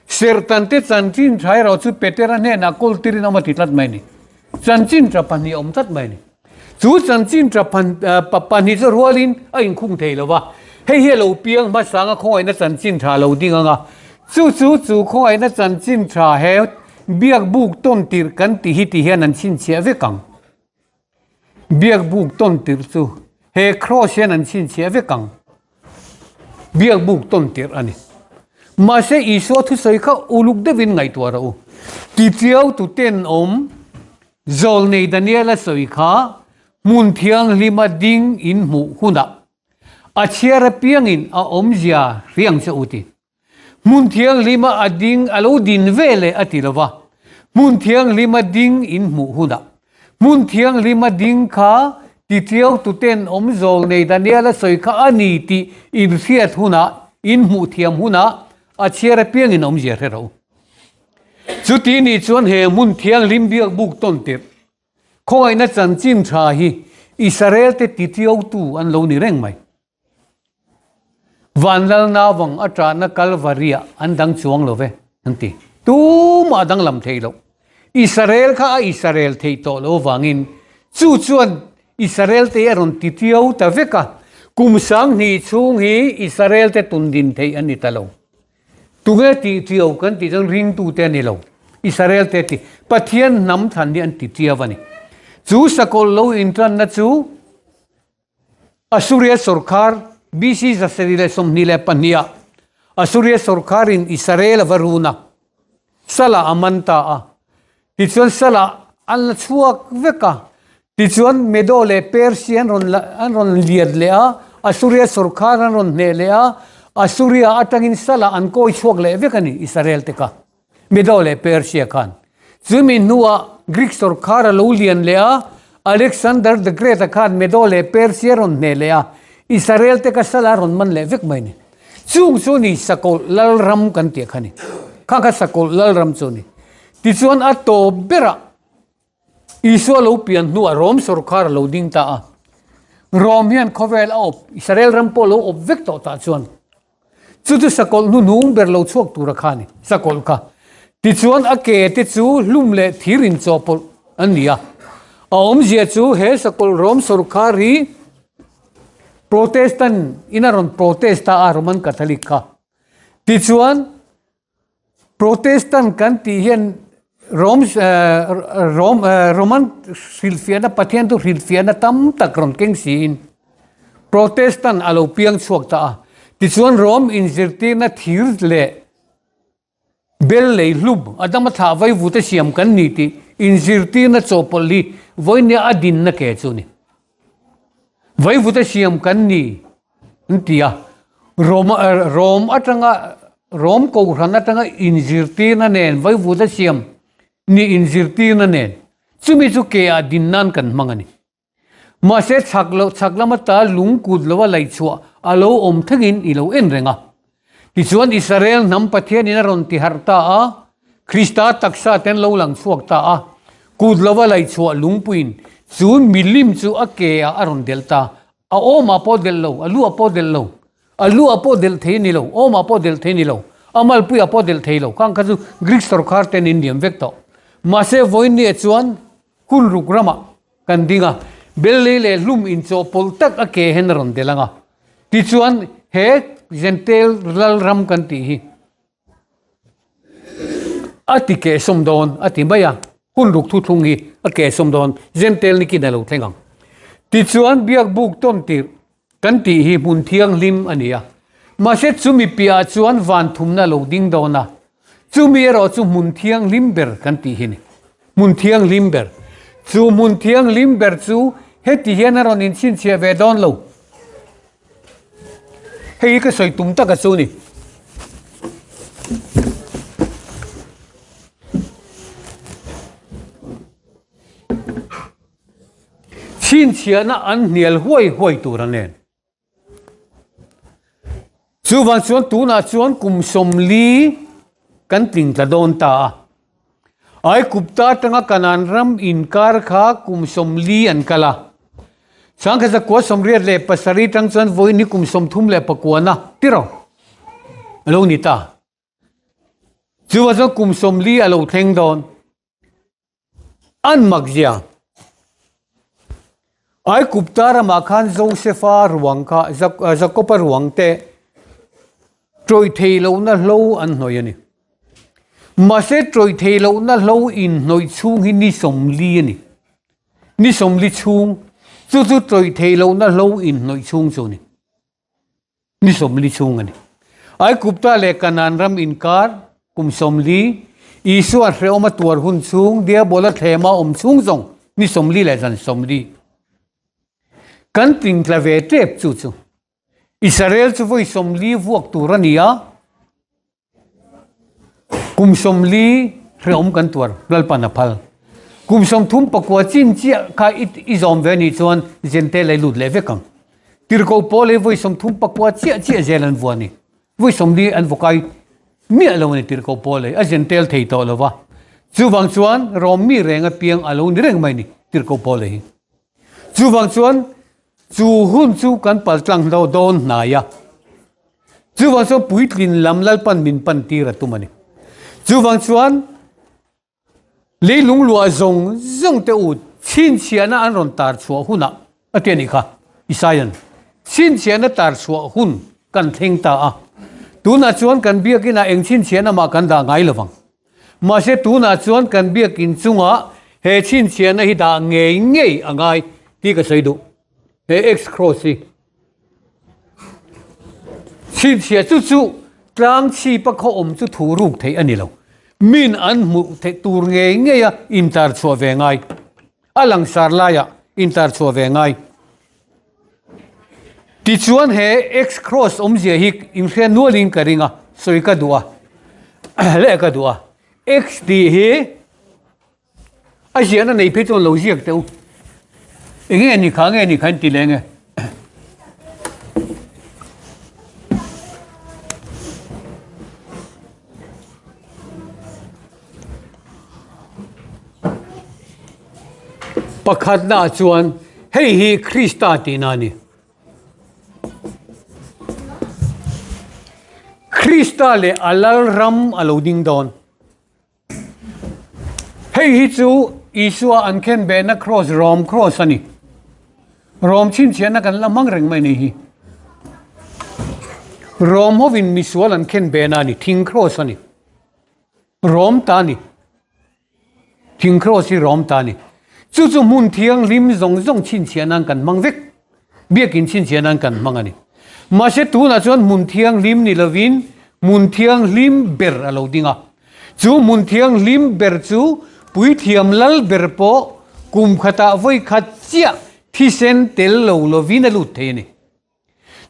Sertan te chanchin tha erawh chu Petera hnenah kawl tirin a awm a ti tlat mai a ni. Chanchin tha pahnih a awm tlat mai a ni. Chu chanchin tha pahnih chu rualin a inkhung thei lo va, hei hi a lo piang hmasanga khawngaihna chanchin tha a lo ding ang a, chu chu chu khawngaihna chanchin tha he biakbuk tawn tirh kan tih hi ti hian an chhinchhiah vek ang. Biakbuk tawn tirh chu he kraws hian an chhinchhiah vek ang. Biakbuk tawn tirh a ni. Mahse Isua thusawi kha uluk deuhin ngaihtuah rawh u. Tichiau tu tenawm Zawlnei Daniela sawi kha hmun thianghlima ding in hmuh hunah a chhiar apiangin a awmzia hriang che u ti. Hmun thianghlima a ding a lo din ve leh a ti lova, hmun thianghlima ding in hmuh hunah hmun thianghlima ding kha titiau tuten awm zawlnei Daniela sawi kha a ni tih in hriat hunah, in hmuh thiam hunah a chhiar apiangin a awmzia hre rawh u. Chuti nih chuan he hmun thianghlim biak buk tawn tirh khawngaihna chanchin tha hi Israel te titiautu an lo ni reng mai. Vanlal nauvang a tahna Kalvariah an dang chuang lo ve an ti. Tumah a danglam thei loh. Israel kha a Israel theih tawh loh avangin chu chuan Israel te a rawn titiau ta vek a, kum 2000 chhung hi Israel te tundin theih an ni ta lo. Tunge tih tiau kan tih chuan ringtute a ni lo. Israel te ti Pathian hnam thlan hi an ti tiau a ni. Chu sakawlh lo intanna chu Assuria sawrkhar BC 722 ah Assuria sawrkharin Israel a va run a, Salah a man ta a. Tichuan Salah an la chhuak vek a. Tichuan Medo leh Persia an rawn la an rawn lian leh a, Assuria sawrkhar an rawn hneh leh a, Assuria atangin Salah an kawi chhuak leh vek a ni Israel te kha, Medo leh Persia khan. Chumi hnuah Greek sawrkhar a lo lian leh a, Alexander the Great-a khan Medo leh Persia rawn hneh leh a, Israel te kha Salah a rawn man leh vek mai a ni. Chung chu ni Sakawlh Lalram kan tih kha ni. Kha kha Sakawlh Lalram chu ni. Tichuan a tawp berah Isua lo pian hnuah Rom sawrkhar a lo ding ta a. Rom hian khawvel a awp, Israel ram pawh lo awp vek tawh tah chuan chu chu Sakawlh hnuhnung ber lo chhuak tura kha ni, Sakawlh kha. Tichuan a ke te chu hlum leh thir inchawhpawlh. an ni a. A awmzia chu he sakawlh Rom sorkar hi Protestant in a rawn protest ta a Roman Catholic kha. Tichuan Protestant kan tih hian Rom Rom Roman hrilhfiahna Pathian chu hrilhfiahna tam tak rawn keng siin Protestant a lo piang chhuak ta a. Tichuan Rom inzirtirna thir leh Bel lei hlum a dama thlah vaivute siam kan ni tih inzirtirna chawhpawlh hi vawinia a dinna ke chu a ni. Vaivute siam kan ni an ti a, Rom Rom atanga Rom kohhran atanga inzirtirna nen vaivute siam ni inzirtirna nen chumi chu ke ah din nan kan hmang a ni. Mahse chhak loh chhak lama ta lung kut lova laih chhuah a lo awm thlengin i lo en reng a. Tichuan Israel hnam Pathianin a rawn ti harh ta a, Krista taksa te an lo lang chhuak ta a, kut lova laih chhuah lungpuiin chu milim chu a ke ah a rawn delh ta. A awmah pawh delh lo, a luah pawh delh lo, a luah pawh delh thei a ni lo, awmah pawh delh thei a ni lo, a malpuiah pawh delh thei lo. Khang kha chu Greek sawrkhar ten in liam vek tawh. Mahse vawiin chuan Hun ruk ramah kan ding a, bel lei leh hlum inchawhpawlh tak a ke hian a rawn delh ang a. Tichuan, he Jentail lal ram kan tih hi a ti keh sawm dawn a ti mai a, hun ruk thuthlung hi a keh sawm dawn, Jentail ni kin a lo thleng ang. Tichuan, biakbuk tawn tirh Kan tih hi hmun thianghlim a ni a, mahse chumi piahah chuan van thumna a lo ding dawn a, chumi erawh chu hmun thianghlim ber kan tih hi a ni. Hmun thianghlim ber. Chu hmun thianghlim ber chu heti hian a rawn inchhinchhiah ve dawn lo. Hei hi ka sawi tum taka chu a ni. Chhinchhiahna an hnial huai huai tur a nen. Chuvang chuan tunah chuan kum 40 kan tling tla dawn ta a. Aigupta atanga Kanaan ram inkar kha kum 40 an kal a. Sangkhat zakua 87 tang chuan vawiin hi kum 39 na tiraw a lo ni ta. Chuvang chuan kum 40 a lo thleng dawn. An mak zia. Aigupta ramah khan Josefa ruang kha, Jakoba ruang te tawih thei lohna hlo an hnawih a ni. Mahse tawih thei lohna hlo inhnawih chhung hi ni 40 a ni. Ni 40 chhung, chu chu tawih thei lohna hlo inhnawih chhung chu a ni. Ni 40 chhung a ni. Aigupta leh Kanaan ram inkar kum 40, Isua hrehawm a tuar hun chhung, Diabola thlema awm chhung zawng ni 40 leh zan 40. Kan tlingtla ve tep chu chu. Israel chu vawi 40 vuak tur a ni a. Kum 40 hrehawm kan tuar Lalpan a phal. Kum 34 chin chiah kha i zawm ve anih chuan Jentail ei lut leh vek ang. Tirhkoh pawl ei vawi 34 chiah chiah zel an vua a ni. Vawi 40 an vawkai miah lo a ni tirhkoh pawl ei. A Jentail thei tawh lo va. Chuvang chuan Rom mi reng apiang a lo ni reng mai a ni tirhkoh pawl ei hi. Chuvang chuan chu hun chu kan paltlang hlo dawn hnai a. Chuvang chuan puitlin lam Lalpan min pan tir a tum a ni. Chuvang chuan leilung luah zawng zawng te u chhinchhiahna an rawn tar chhuah hunah a ti a nih kha Isaian. Chhinchhiahna tar chhuah hun kan thleng ta a. Tunah chuan kan biakinah eng chhinchhiahna mah kan dah ngai lovang. Mahse tunah chuan kan biakin chungah he chhinchhiahna hi dah ngei ngei a ngai tih ka sawi duh. He X cross hi chhinchhiah chu chu tlang chhipa khaw awm chu thu ruk theih a ni lo. Min an hmuh theih tur ngei ngei a intar chhuah ve ngai. A langsar laiah intar chhuah ve ngai. Tichuan he X cross awmzia hi inhria nualin ka ring a, sawi ka duh a, leh ka duh a. X tih hi a ziahna nei phei chuan lo ziak teh u. Enge ni kha, nge ni kha in ti leng e. Pakhatnaah chuan hei hi Krista tihna a ni. Krista leh a Lalram a lo ding dawn. Hei hi chu Isua an khenbehna kraws Rom kraws a ni. Rom chhinchhiahna kan la hmang reng mai ni hi. Rom hovin misual an khenbehna a ni, thing kraws a ni. Rom ta a ni. Thing kraws hi Rom ta a ni. Chu chu hmun thianghlim zawng zawng chhinchhiah nan kan hmang vek. Biakin chhinchhiah nan kan hmang a ni. Mahse tunah chuan hmun thianghlim ni lovin hmun thianghlim ber a lo ding a. Chu hmun thianghlim ber chu puithiam lal ber pawh kum khatah vawi khat chiah thisen tel lo lovin a lut thei a ni.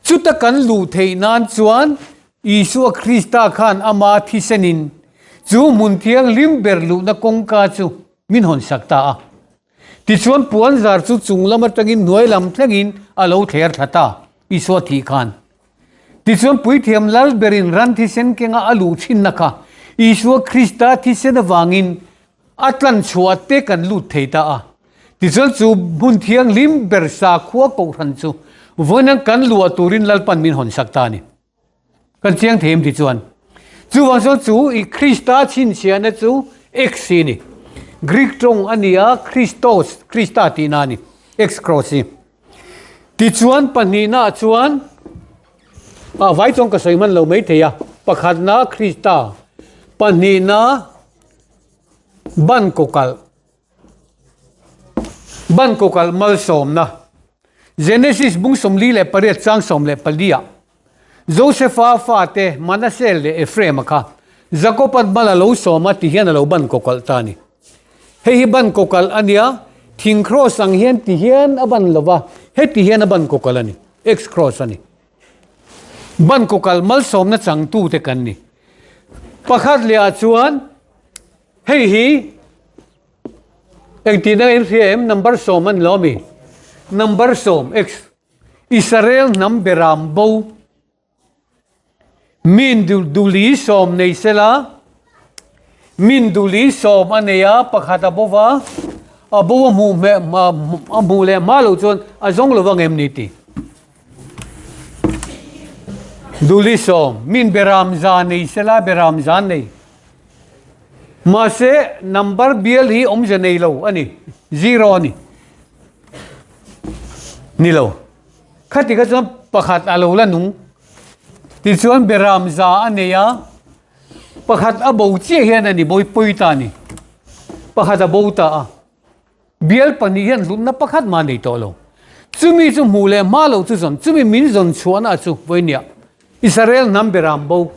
Chuta kan luh theih nan chuan Isua Krista khan ama thisenin chu hmun thianghlim ber luhna kawngka chu min hawn sak ta a. Tichuan puanzar chu chung lam atangin hnuai lam thlengin a lo thler thla ta, Isua thih khan. Tichuan puithiam lal berin ran thisen kenga a luh thinna kha Isua Krista thisen avangin A tlan chhuah te kan lut thei ta a. Tichuan chu hmun thianghlim ber sakhua kohhran chu vawiin kan luah turin Lalpan min hawn sak ta a ni. Kan chiang thei em tichuan. Chuvang chuan chu i Krista chhinchhiahna chu X hi a ni. Greek tawng a ni a, Christos, Krista tihna a ni, X cross hi. Tichuan pahnihnaah chuan a vai chuan ka sawi hman lo mai thei a, pakhatna Krista, pahnihna Ban kawkalh Ban kawkalh malsawmna Genesis bung 48 chang 14 ah Josefa fate Manasseh leh Ephraim-a kha Jakob-a'n mal a lo sawm a ti hian a lo ban kawkalh ta a ni. Hei hi ban kawkalh a nia, thing cross ang hian ti hian a ban lo va, heti hian a ban kawkalh a ni, X cross a ni. Ban kawkalh malsawmna changtute kan ni. Pakhat leh ah chuan hei hi engtihna in hria em number sawm a ni lo ami? Number sawm X Israel hnam beram bo min duli sawm nei sela min duli sawm a nei a pakhat a bo va a bo a hmuh hmeh a hmuh leh hma loh chuan a zawng lo vang em ni tih. Duli sawm, min beram za nei sela beram za nei. Mahse number bial hi awmze nei lo a ni, zero a ni. Ni lo. Khati kha chuan pakhat a lo la nung. Tichuan beram za a nei a, pakhat a bo chiah hian a ni bawi pawi ta a ni. Pakhat a bo ta a. Bial pahnih hian hlutna pakhat mah nei tawh lo. Chumi chu hmuh leh hma loh chu zawn, chumi min zawn chhuahna chu vawinia Israel hnam beram bo,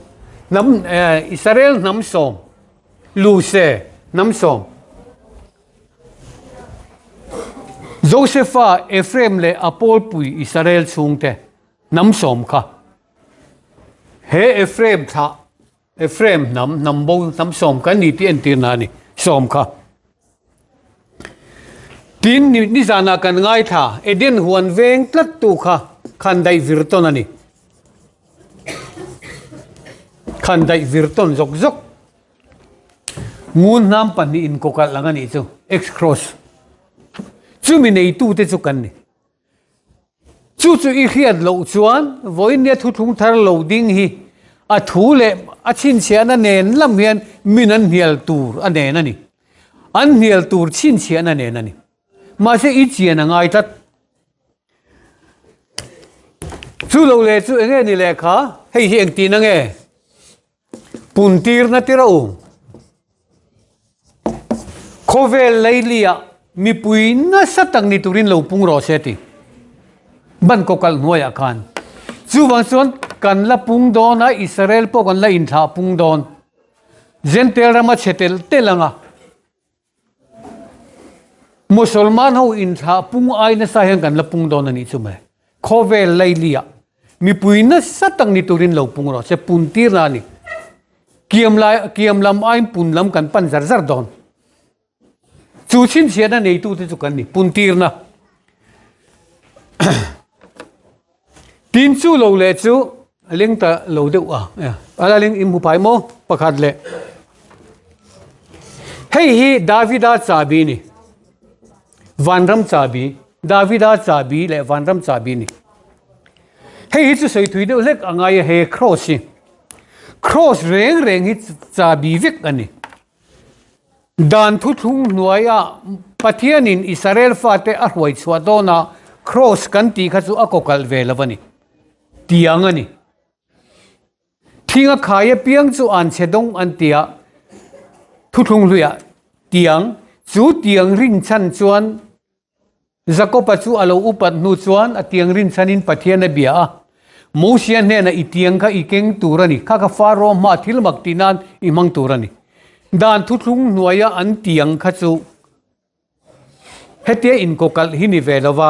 hnam Israel hnam sawm, Luse hnam sawm, Josefa, Ephraim leh a pawlpui Israel chhungte hnam sawm kha he Ephraim thlah Ephraim hnam, hnam bo, hnam sawm kan ni tih entirna a ni, sawm kha. Tin, nizanah kan ngaithla, Eden huan veng tlattu kha khan daih vir tawn a ni. Khan daih vir tawn zawk zawk. Ngun hnam pahnih inkawkalh ang a nih chu, X-cross. Chumi neitute chu kan ni. Chu chu i hriat loh chuan vawinia thuthlung thar lo ding hi a thu leh a chhinchhiahna nen lam hian min an hnial tur a nen a ni. An hnial tur chhinchhiahna nen a ni. Mahse i chian a ngai tlat. Chu lo leh chu enge ni lehkha? Hei hi engtihna nge? Puntirna tir a um. Khawvel leiliah mipui nasa tak ni turin lo pung rawh se ti. Ban kaw kalh hnuaiah khan. Chuvang chuan kan la pung dawn a, Israel pawh kan la inthlah pung dawn. Jentail rama chhe telh telh anga. Musalman ho inthlah pung ai nasa hian kan la pung dawn a nih chu mai. Khawvel lailiah mipui nasa tak ni turin lo pung rawh se, pun tirna a ni. Kiam lai, kiam lam aiin pun lam kan pan zar zar dawn. Chu chhinchhiahna neitute chu kan ni, pun tirna. Tin chu lo leh chu a leng ta lo deuh a, a la leng in hmu phai maw pakhat leh. Hei hi Davida chabi ni, vanram chabi, Davida chabi leh vanram chabi ni. Hei hi chu sawi thui deuh hlek a ngai a he cross hi. Cross reng reng hi chabi vek a ni. Dan thuthlung hnuaia Pathianin Israel fate a hruai chhuah dawna Kraws kan tih kha chu a kawkalh ve lo a ni. Tiang a ni. Thinga khai apiang chu an chhe dawng an ti a, thuthlung hluiah tiang, chu tiang rinchhan chuan Jakob-a chu a lo upat hnu chuan a tiang rinchhanin Pathian a bia a, Mosia hnenah i tiang kha i keng tur a ni, kha kha Faro hmaa thil mak tih nan i hmang tur a ni. Dan thuthlung hnuaia an tiang kha chu hetia inkawkalh hi ni ve lova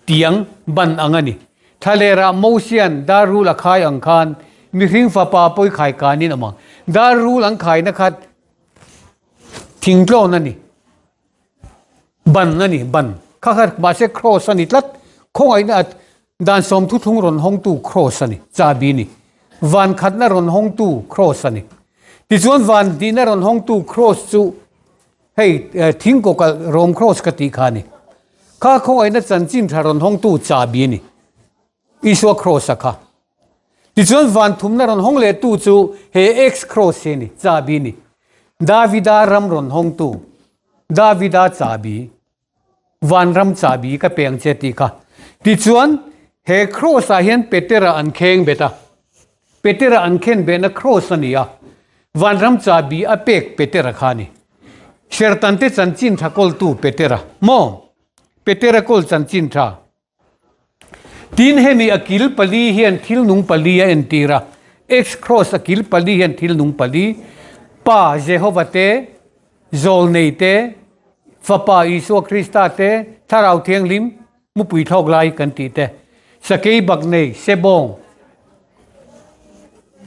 tiang ban ang a ni. Thlalerah Mosia'n dar rul a khai ang khan mihring fapa pawi khai kanin awm ang. Dar rul an khaina kha thingtlawn a ni. Ban a ni, ban. Kha kha mahse cross a ni tlat. Khawngaihna a dan sawmthu thlung rawn hawngtu cross a ni, chabi a ni. Van khatna rawn hawngtu cross a ni. Tichuan van hnihna rawn hawngtu cross chu hei thing kawkalh Rom cross ka tih kha a ni. Kha khawngaihna chanchin tha rawn hawngtu chabi a ni. Isua cross a kha. Tichuan van thumna rawn hawng lehtu chu he X cross hi a ni, chabi a ni. Davida ram rawn hawngtu, Davida chabi, vanram chabi ka pe ang che tih kha. Tichuan he cross ah hian Petera an kheng bet a, Petera an khen behna cross a ni a, vanram chabi a pek Petera kha a ni. Sertante chanchin tha kawltu Petera maw? Petera kawl chanchin tha. Tin, hemi a kil pali hian thil nung pali a entir a. X-Cross a kil pali hian thil nung pali, Pa Jehova te, Zawlnei te, Fapa Isua Krista te, Thlarau Thianghlim, mupui thlawk lai kan tih te, Sakei Baknei, Sebawng,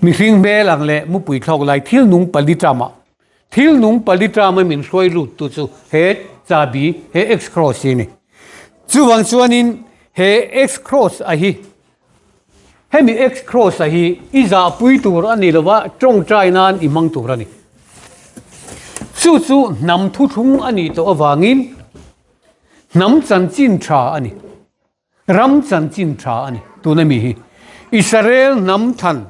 mihring hmel ang leh mupui thlawk lai thil nung pali tama Thil nung pali tama min hruai lut tu chu he chabi, he X-cross hi a ni. Chuvang chuanin he X-cross a hi, hemi X-cross a hi i zahpui tur a ni lova, tawngtai nan i hmang tur a ni. Chu chu hnam thuthlung a nih tawh avangin hnam chanchin tha a ni. Ram chanchin tha a ni tuna mi hi. Israel hnam than,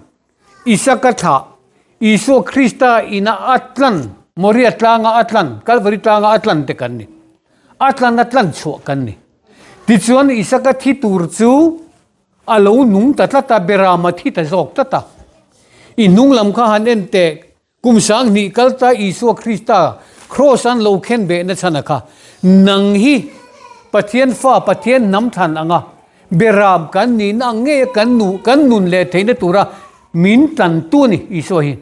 Isaka thlah, Isua Krista ina a tlan, Moria tlanga a tlan, Kalvari tlanga a tlan te kan ni. A tlan a tlan chhuah kan ni. Tichuan Isaka thi tur chu a lo nung ta tlat a, Berama thi ta zawk tlat a. I hnung lam kha han en teh, Kum 2000 kal ta Isua Krista Kraws an lo khen behna chhan a kha, Nang hi Pathian fa, Pathian hnam thlan anga beram kan nihna ang ngeia kan nu kan nun leh theihna tura min tlantu a ni Isua hi.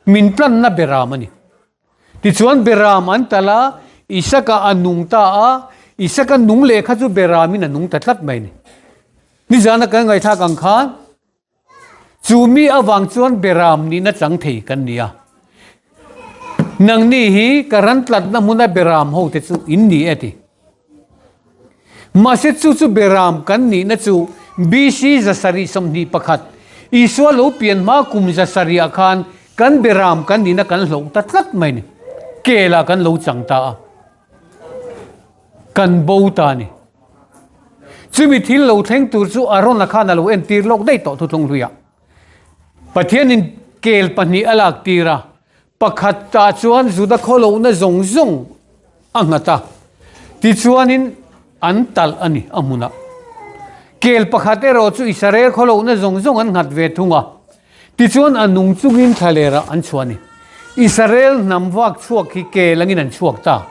Min tlanna beram a ni. Tichuan beram an talh a, Isaka a nung ta a, Isaka nung leh kha chu beramin a nung ta tlat mai a ni. Nizana kan ngaihthlak ang khan Chu mi avang chuan beram nihna chang thei kan ni a. Nangni hi ka ran tlatna hmuna beram ho te chu in ni e ti. Mahse chu chu beram kan nihna chu BC 721, Isua lo pian hma kum 700 ah khan kan beram kan nihna kan hloh ta tlat mai ni. Kelah kan lo chang ta a. Kan bo ta a ni. Chumi thil lo thleng tur chu Arona khan a lo entir lawk daih tawh thuthlung hluiah. Pathianin kel pahnih a lak tir a, pakhat tah chuan Juda khawlohna zawng zawng a nghat a, tichuanin an talh a ni a hmunah. Kel pakhat erawh chu Israel khawlohna zawng zawng an nghat ve thung a, Tichuan a nung chungin thlalerah an chhuah a ni. Israel hnam vak chhuak hi kel angin an chhuak ta.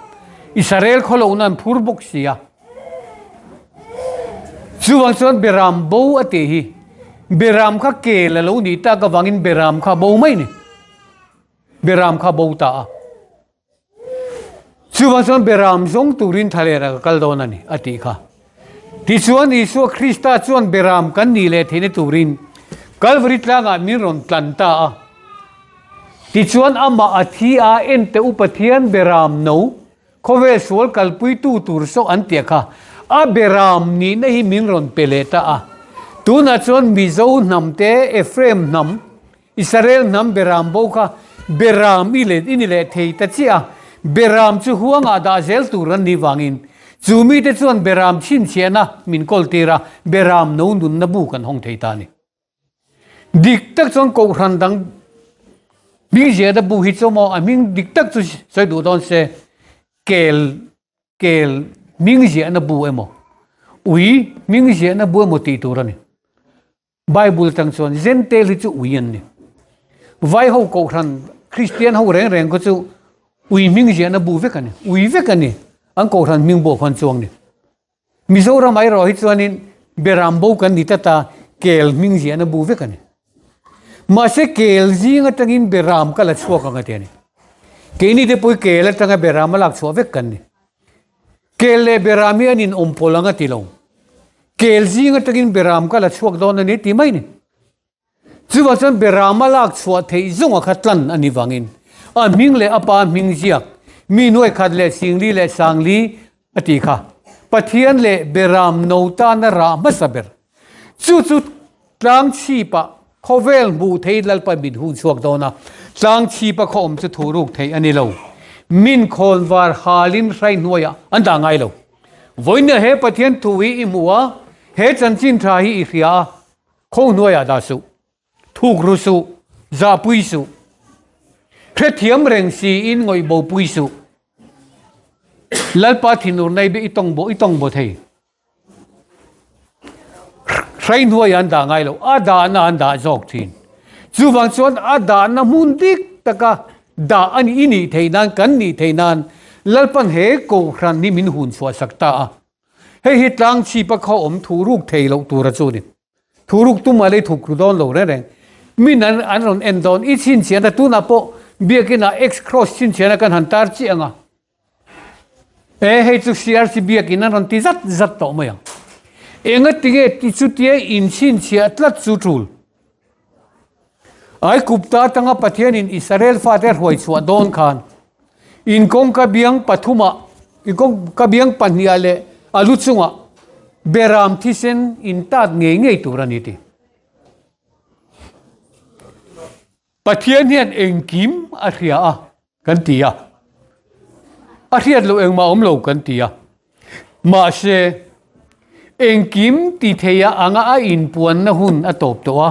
Israel khawlohna an phur bawk si a. Chuvang chuan Beram bo a tih hi Beram kha kel a lo nih tak avangin Beram kha a bo mai a ni. Beram kha a bo ta a. Chuvang chuan Beram zawng turin thlaler a kal dawn a ni, a tih kha. Tichuan Isua Krista chuan Beram kan nih leh theihna turin Kalvari tlangah min rawn tlan ta a. Tichuan amah a thi a, Ente u Pathian Beram no, khawvel sual kalpuitu tur saw an tih kha. A Beram nihna hi min rawn pe leh ta a. Tunah chuan Mizo hnam te, Ephraim hnam, Israel hnam Beram bo kha Beram i let i ni leh thei ta chiah a, Beram chu huangah dah zel tur an nih vangin chu mite chuan Beram chhinchhiahna min kawl tir a, Beram no nunna bu kan hawng thei ta a ni. Dik tak chuan kohhran dang. Hming ziahna bu hi chu maw a hming dik tak chu sawi duh dawn se kel kel hming ziahna bu emaw ui hming ziahna bu emaw tih tur a ni. Bible tang chuan Jentail hi chu ui an ni. Vai ho kohhran Kristian ho reng reng kha chu ui hming ziahna bu vek a ni. Ui vek a ni. An kohhran hming bu ah khuan chuang ni. Mizoram erawh hi chuanin Beram bo kan ni tlat a, kel hming ziahna bu vek a ni. Mahse kel zing atangin Beram ka la chhuak ang a ti a ni. Keini te pawh hi kel atanga Beram a lak chhuah vek kan ni. Kel leh Beram hi an inawm pawlh ang a ti lo. Kel zing atangin Beram ka la chhuak dawn a ni ti mai ni. Chuvang chuan Beram a lak chhuah theih zawnga kha tlan a ni vangin a hming leh a pa hming ziak mi nuai khat leh singli leh sangli a tih kha Pathian leh Beram no tana rah hmasa ber. Chu chu tlang chhipah khawvel hmuh theih Lalpa min hun chhuak dawn a, tlang chhipa khaw awm chu thu ruk theih a ni lo. Min khawn var halin hrai hnuaiah an dah ngai lo. Vawiin he Pathian thu hi i hmu a, he chanchin tha hi i hria a, Kho hnuaiah dah suh, thuk ru suh, zahpui suh. Hrethiam reng siin ngawih bopui suh. Lalpa thinur nei be i tawng bo i tawng bo thei. Hrei hnuaiah an dah ngai lo, a dahna an dah zawk thin. Chuvang chuan a dahna hmun dik taka dah a nih i nih theih nan, kan nih theih nan Lalpan he Kohhran hi min hun chhuahsak ta a. Hei hi tlang chhipa kha awm thu ruk thei loh tura chu a ni. Thu ruk tum a lei thuk ru dawn lo reng reng. Min an an rawn en dawn. I chhinchhiahna tunah pawh biakinah X cross chhinchhiahna kan han tar chiah ang a. E hei chu CRC biakin an rawn ti zat zat tawh mai ang. Engatinge ti chutia inchhinchhiah tlat chu tul. Aigupta atanga Pathianin Israel fate hruai chhuah dawn khan in kawngka biang pathumah, in kawngka biang pahniha leh a lu chungah Beram thisen in tat ngei ngei tur a ni ti. Pathian hian engkim a hria a kan ti a, a hriat loh engmah awm lo kan ti a. Mahse, engkim ti theia anga a inpuanna hun a tawp tawh a.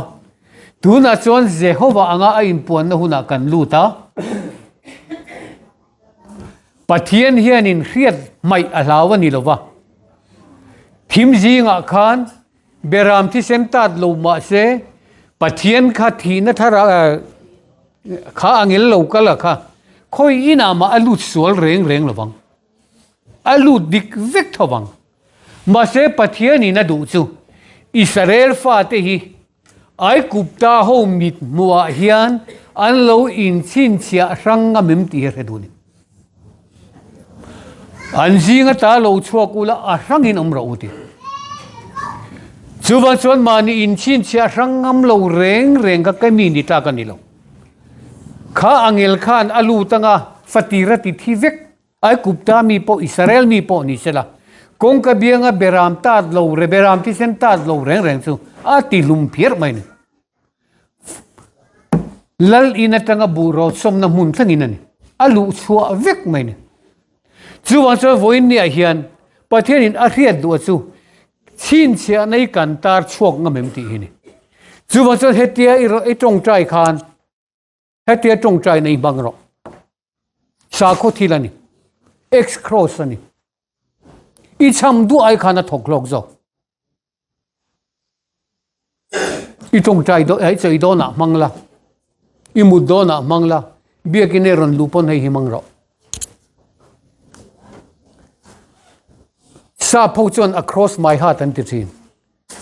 Tunah chuan Jehova anga a inpuanna hunah kan lut a. Pathian hianin hriat hmaih a hlau a ni lo va. Thim zingah khan Beram thisen tat lo mahse Pathian kha thihna thar kha a ngel lo kal a kha khawi inah mah a lut sual reng reng lo vang. A lut dik vek tho vang. Mahse Pathianin a duh chu Israel fate hi Aigupta ho mit hmuhah hian an lo inchhinchhiah hrang ngam em tih hi a hre duh a ni. An zing ata lo chhuak ula a hrangin awm rawh u ti. Chuvang chuan mahni inchhinchhiah hrang ngam lo reng reng kha ka mi ni tlak a ni lo. Kha angel khan a lut anga fatir a ti thi vek. Aigupta mi pawh Israel mi pawh ni sela kawngka bianga beram tat lo re beram thisen tat lo reng reng chu a ti hlum phiar mai a ni. Lal in atanga buh rawt sawmna hmun thlengin a ni. A luh chhuah vek mai a ni. Chuvang chuan vawiin niah hian Pathianin a hriat duh a chu chhinchhiahna i kan tar chhuak ngam em tih hi a ni. Chuvang chuan hetia i tawngtai khan hetia tawngtai na i hmang rawh. Sakhaw thil a ni. Ex-cross a ni. I chham duh ai khan a thawk hlawk zawk. I tawngtai dawn i chei dawnah hmang la, i mut dawnah hmang la, biakin e rawn luh pawn hei hi hmang rawh. Sap ho chuan across my heart an ti thin,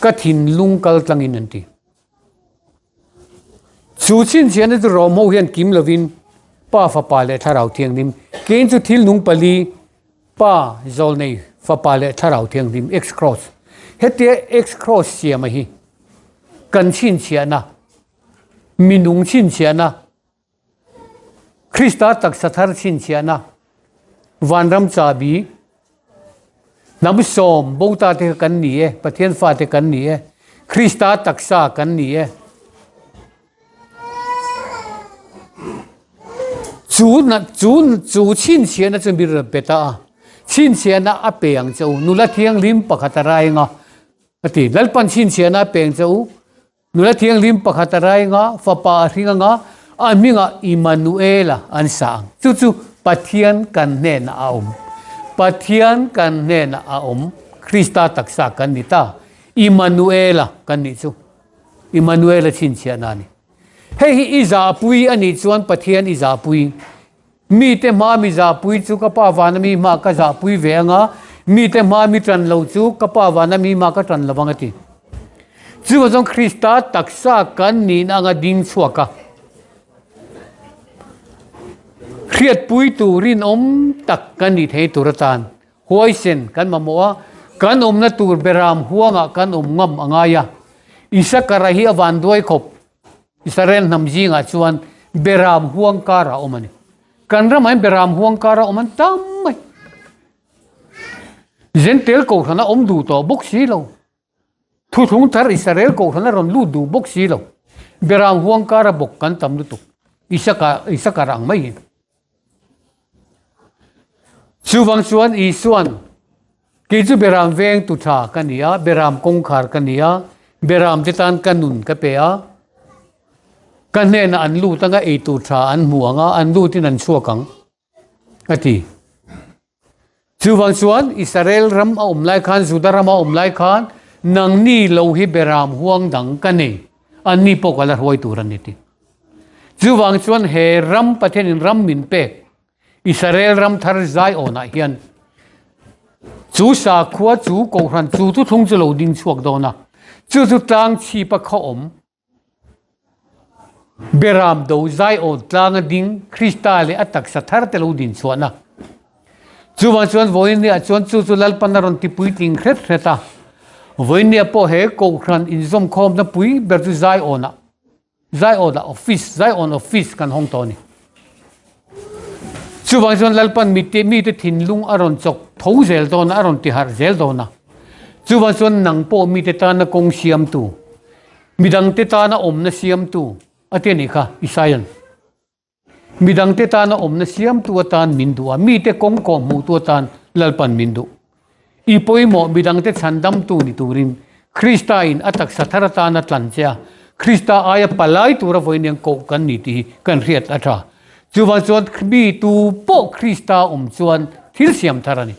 ka thinlung kal tlangin an ti. Chu chhinchhiahna chu Rom ho hian kim lovin Pa, Fapa leh Thlarau Thianghlim, kein chu thil nung pali, Pa, Zawlnei, Fapa leh Thlarau Thianghlim, X-Cross. Hetia X-Cross siama hi kan chhinchhiahna, minung chhinchhiahna, Krista taksa thar chhinchhiahna, vanram chabi, hnam sawm bota te kha kan ni e, Pathian fate kan ni e, Krista taksa kan ni e. Chu na chu chu chhinchhiahna chu mi rawn pe ta a, chhinchhiahna a pe ang che u, nula thianghlim pakhat a rai anga a ti. Lalpan chhinchhiahna a pe ang che u, Nula thianghlim pakhat a rai anga, fapa a hring anga, A hmingah Immanuela an sa ang. Chu chu Pathian kan hnenah a awm. Pathian kan hnenah a awm. Krista taksa kan ni ta. Immanuela kan nih chu. Immanuela chhinchhiahna a ni. Hei hi i zahpui a nih chuan Pathian i zahpui. Mite hma mi zahpui chu ka Pa vana mi hma ka zahpui ve ang a, mite hma mi ṭan lo chu ka Pa vana mi hma ka ṭan lo vang a ti. Chuvang chuan Krista taksa kan nihna anga ding chhuak a, hriatpui tur rinawm tak kan nih thei tur atan huaisen kan mamawh a, kan awmna tur beram huangah kan awm ngam a ngai a. Isakara hi a vanduai khawp. Israel hnam zingah chuan beram huang kara awm a ni. Kan ramah hian beram huang kara awm an tam mai. Zentel kohhran a awm duh tawh bawk si lo. Thuthlung thar Israel kohhran a rawn lut duh bawk si lo. Beram huang kara bawk kan tam lutuk. Isaka Isakar ang mai hi. Chuvang chuan Isuan Kei chu Beram veng tu tha ka ni a, Beram kawngkhar ka ni a, Beram te tan ka nun ka pe a, ka hnenah an lut anga ei tur tha an hmu ang a, an lutin an chhuak ang, a ti. Chuvang chuan Israel ram a awm lai khan, Juda ram a awm lai khan, nangni lo hi Beram huang dang ka nei, anni pawh ka la hruai tur a ni ti. Chuvang chuan he ram Pathianin ram min pek, Israel ram thar Zion-ah hian chu sakhua chu kohhran chu thuthlung chu lo ding chhuak dawn a, chu chu tlang chhipa khaw awm Beram do Zion tlanga ding Krista leh a taksa thar te lo din chhuahna. Chuvang chuan vawiinniah chuan chu chu Lalpan a rawn ti puitling hret hret a, vawiinniah pawh he kohhran inzawmkhawmna pui ber chu Zion-ah Zion-ah office, Zion office kan hawng tawh a ni. Chuvang chuan Lalpan mite mite thinlung a rawn chawk tho zel dawn a, a rawn tiharh zel dawn a. Chuvang chuan nang pawh mite tana kawng siamtu, midangte tana awmna siamtu a ti a nih kha, Isaiah-a'n. Midangte tana awmna siamtu atan min duh a, mite kawng kawh hmuhtu atan Lalpan min duh. I pawimawh midangte chhandamtu ni turin Krista-in a taksa thar atana tlan che a, Krista aia palai tura vawiin koh kan ni tih hi kan hriat a tha. Chuvang chuan mi tu pawh Krista awm chuan thil siam thar a ni.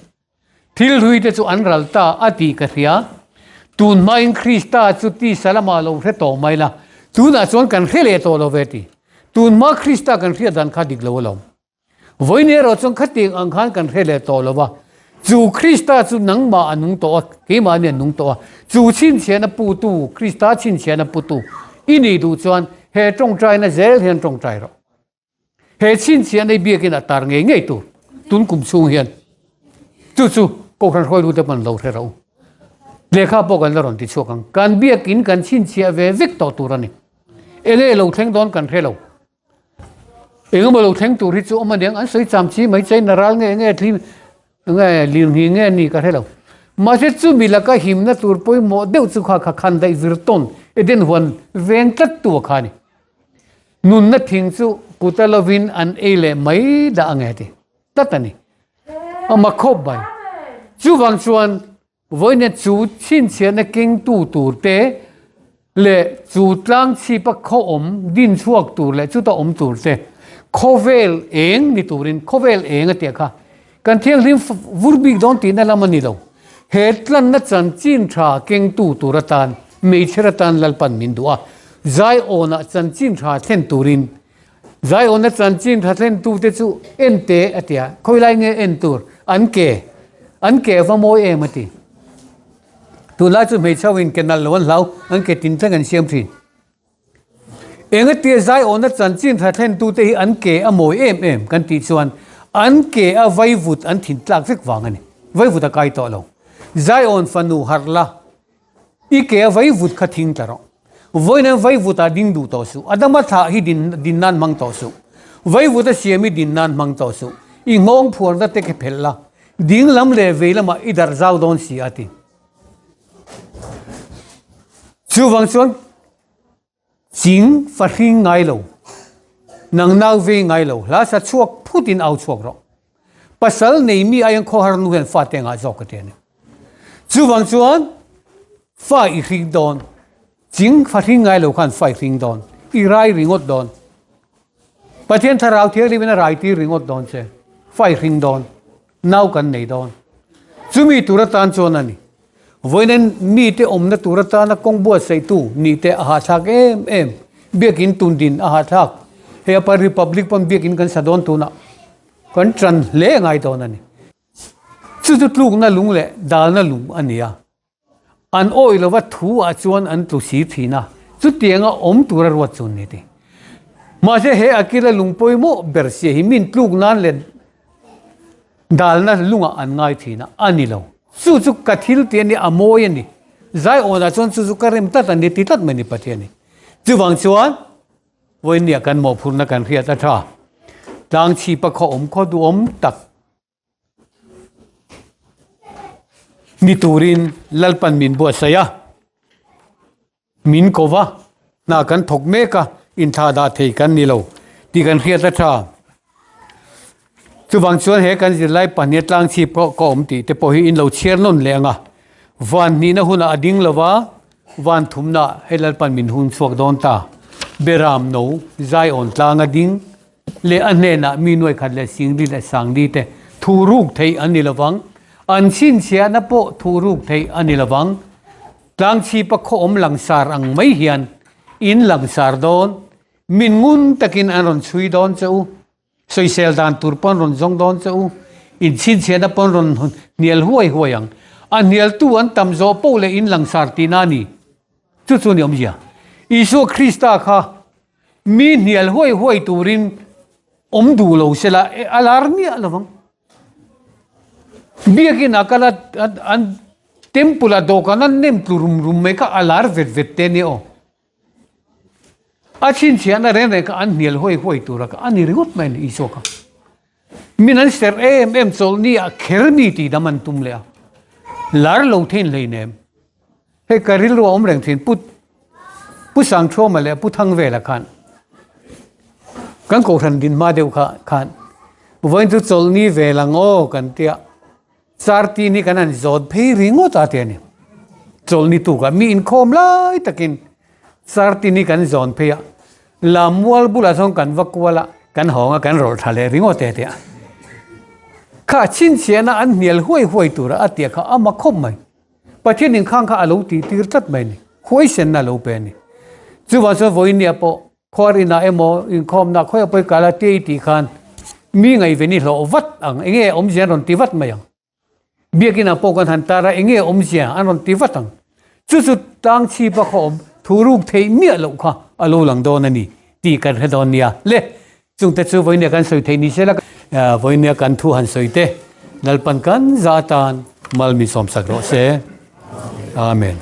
Thil hlui te chu an ral ta a tih ka hria. Tun hmain Krista chu tisa lamah lo hre tawh mai la, tunah chuan kan hre leh tawh lo ve ti. Tun hma Krista kan hriat dan kha dik lo alawm. Vawiin erawh chuan khatiang ang khan kan hre leh tawh lo va. Chu Krista chu nangmah a nung tawh a, keimahni a nung tawh a. Chu chhinchhiahna putu, Krista chhinchhiahna putu i nih duh chuan he tawngtaina zel hian tawngtai rawh. He chhinchhiah nei biakin a tar ngei ngei tur tun kum chhung hian chu chu Kohhran hruaitute pawn lo hre ro. Lehkha pawh kan la rawn ti chhuak ang. Kan biakin kan chhinchhiah ve vek tawh tur a ni. Enge lo thleng dawn kan hre lo. Engemaw lo thleng tur hi chu awm aniang an sawi cham chi mai China ral nge enge thli nge lirnghing nge ni ka hre lo. Mahse chumi laka himna tur pawimawh deuh chu kha kha khan daih vir tawn Eden huan veng tlat tu a kha a ni. Nunna thing chu kuta lovin an ei leh mai dah ang e ti tlat a ni. A mak khawp mai. Chuvang chuan vawiin chu chhinchhiahna kengtu tur te leh chu tlang chhipa khaw awm din chhuak tur leh chuta awm tur te khawvel eng ni turin khawvel eng a tih kha kan thianghlim vur bik dawn tihna lam a ni lo. He tlanna chanchin tha kengtu tur atan hmeichher atan Lalpan min duh a, Zaiawnah chanchin tha thlen turin Zaiawna chanchin tha thlentute chu en te a ti a, khawilai nge en tur an ke an ke a va mawi em a ti. Tunlai chu hmeichhe ho in ke nalh lo an hlau, an ke tin thleng an siam thin. Engatia Zaiawna chanchin tha thlentute hi an ke a mawi em em kan tih chuan an ke a vaivut an thin tlak vek vang a ni. Vaivut a kai tawh lo. Zaiawn fanu harh la, i ke a vaivut kha thing tla rawh. Vawiin an vaivut ah ding duh tawh suh. Adama thlah hi din din nan hmang tawh suh. Vaivut a siam hi din nan hmang tawh suh. I nghawng phuarna te khe phelh la, ding lam leh vei lamah i darh zau dawn si a ti. Chuvang chuan ching fahring ngai lo, nang nau vei ngai lo, hla sa chhuak phutin au chhuak rawh. Pasal nei mi aiin khawhar nu hian fate ngah zawk ka ti a ni. Chuvang chuan fa i hring dawn, ching fahring ngai lo khan fa i hring dawn, i rai ringawt dawn. Pathian Thlarau Thianghlimin a raitir ringawt dawn che, fai hring dawn, nau kan nei dawn. Chumi tur atan chuan a ni. Vawiin mite awmna tur atana kawng buatsaihtu nih te a hahthlak em em. Biakin tun din a hahthlak. Hei apa Republic pawn biakin kan sa dawn tunah kan tan hle ngai dawn a ni. Chu chu tlukna lung leh dalna lung a ni a. An awih lova thu ah chuan an tlu si thin a, chutianga awm tura ruat chu an ni ti. Mahse he a kila lung pawimawh ber sia hi min tluk nan leh dalna lungah an ngai thin a, a ni lo. Chu chu ka thil tih a ni, a mawi a ni. Zaiawnah chuan chu chu ka rem tlat a ni ti tlat mai ni Pathian hi. Chuvang chuan vawinia kan mawhphurhna kan hriat a tha. Tlangchhipa khaw awm khaw duhawm tak. Ni turin Lalpan min buatsaih a, min ko va, hna kan thawk mek a, inthlah dah thei kan ni lo tih kan hriat a tha. Chuvang chuan he kan zirlai pahnih tlangchhip pawh ka awm tih te pawh hi in lo chhiar nawn leh ang a, van hnihna hunah a ding lo va, van thumna hei Lalpan min hun chhuak dawn ta. Beram no Zion tlanga ding. Leh a hnenah mi nuai khat leh singli leh sangli te thu ruk theih an ni lovang, an chhinchhiahna pawh thu ruk theih a ni lovang. Tlangchhipa khaw awm langsar ang mai hian in langsar dawn, min ngun takin an rawn chhui dawn che u, sawisel dan tur pawn rawn zawng dawn che u, in chhinchhiahna pawn rawn hnial huai huai ang. A hnialtu an tam zawh poh leh in langsar tihna a ni. Chu chu ni awmzia. Isua Krista kha Mi hnial huai huai turin awm duh lo sela a lar miah lo vang. Biakin a kal a, an temple a dawhkan an nem tlu rum rum mai kha a lar vet vet te nia aw. A chhinchhiahna reng reng kha an hnial huai huai tura kha a ni ringawt mai a ni Isua kha. Min an serh em em chawlhni ah kher mi tih dam an tum leh a, lar lo thein hleinem. Hei ka rilru a awm reng thin Pu Pu Sangthuama leh Pu Thangvela khan kan kohhran din hma deuh kha khan vawiin chu chawlhni ve lang aw kan tia Chartin hi kan han zawt phei ringawt a ti a ni. Chawlhni tukah mi inkhawm lai takin Chartin hi kan zawn phei a, Lammual bulah chuan kan va kual a, kan hawng a, kan rawlh tha leh ringawt e tia. Kha chhinchhiahna an hnial huai huai tura a tia kha a ma khawp mai. Pathian inkhang kha a lo tih tir tlat mai a ni. Huaisenna a lo pe a ni. Chuvang chuan vawinia pawh khuar inah emaw inkhawmna khawiah pawh i kal a tia i tih khan mi ngaihven i hlawh vat ang, enge awmzia an rawn ti vat mai ang. Biakinah pawh kan han tar a, enge awmzia an rawn ti vat ang. Chu chu tlang chhipa khaw awm thu ruk theih miah loh kha a lo lang dawn a ni tih kan hre dawn nia. Le, chungte chu vawinia kan sawi theih ni se la, vawinia kan thu han sawi te Lalpan kan za atan mal min sawmsak rawh se. Amen.